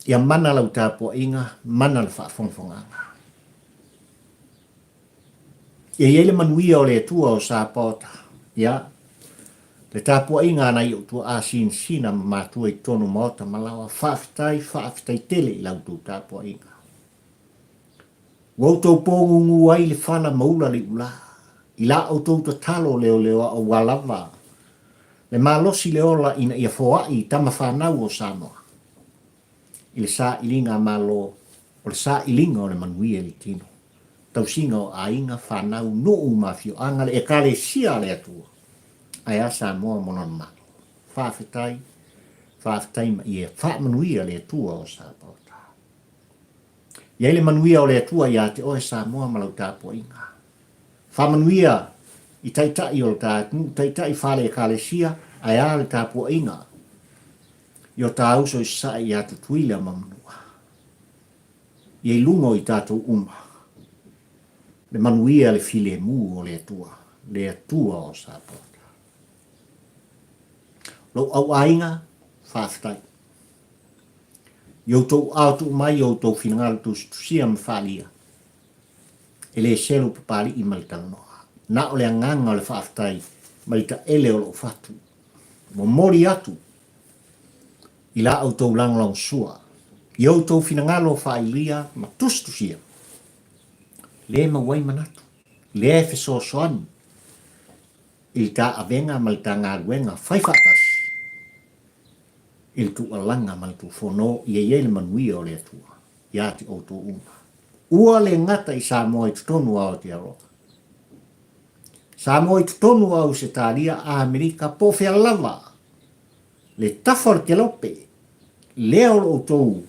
Ia mana lau tapuaiga, mana le faafogafogaaga. Ia i ai le manuia o le Atua o Sapaota, ia, le tapuaiga a nai ou tuaa sinasina ma matua i totonu o maota ma laoa, faafetai, faafetai tele i la outou tapuaiga. Ua outou pōgūgū ai le fala ma ula le iulā, i la outou tatalo leoleoa aua lava le malosi le ola ina ia foai i tama fanau o Samoa i le sailiga a Malo o le sailiga o le manuia i le tino, tausiga o aiga, fanau, nuu ma afioaga, le Ekalesia a le Atua, ae a Samoa ma lona Malo. Faafetai, faafetai ma ia faamanuia le Atua o Sapaota. I ai le manuia o le Atua ia te oe Samoa ma lau tapuaiga. Faamanuia i taitai o le ta atunuu, taitai fale ekalesia, ae a le tapuaiga i o ta uso i sasae ia Tutuila ma Manua. Ia i luga o i tatou uma le manuia le filemu o le Atua, le Atua o Sapaota. Lou auaiga, faafetai. I outou ao tuu mai i outou finagalo tusitusia ma faaalia, e le selu Papalii ma le talanoa. Na o le agaga o le faafetai mai taele o lou fatu. Momoli atu i la outou lagolagosua, i outou finagalo faailia ma tusitusia, le maua ai manatu, lea e fesoasoani i le ta avega ma le ta galuega fai faatasi i le tuualaga ma le tuufono ia i ai le manuia o le Atua ia te outou uma. Ua le gata i Samoa i totonu o Aotearoa. Samoa i totonu o Ausetalia, Amerika, po o fea lava le tafa o le kelope lea o lo outou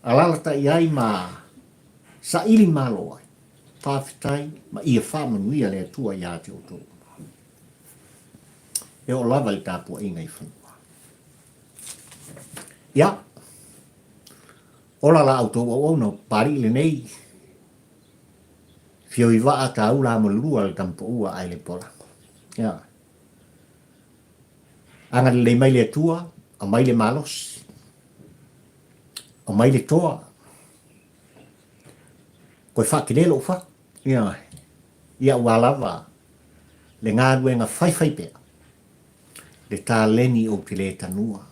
alalatai ai ma saili malo ai. Faafetai ma ia faamanuia le Atua ia te outou. E oo lava i le tapuaiga i fanua. Ia, ola la outou auauna o Papalii lenei, fioi vaa taula mo le lua le tamapaua ae le polago. Ia, agalelei mai le Atua, aumai le malosi, aumai le toa, koe faatele lou fatu. Ia, ia aua lava le galuega faifaipea, le taleni ou te le tanua.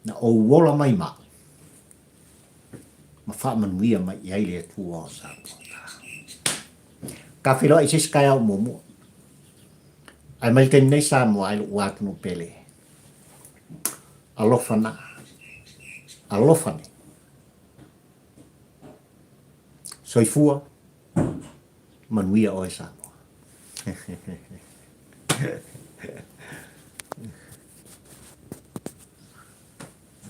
Na ou ola mai ma au, ma faamanuia mai i ai le Atua o Samoa. Ka feiloai i se isi taeao muamua. Ae mai le taimi nei Samoa ai lou atunuu pele. Alofa na. Alofa nei. Soifua, manuia oe Samoa.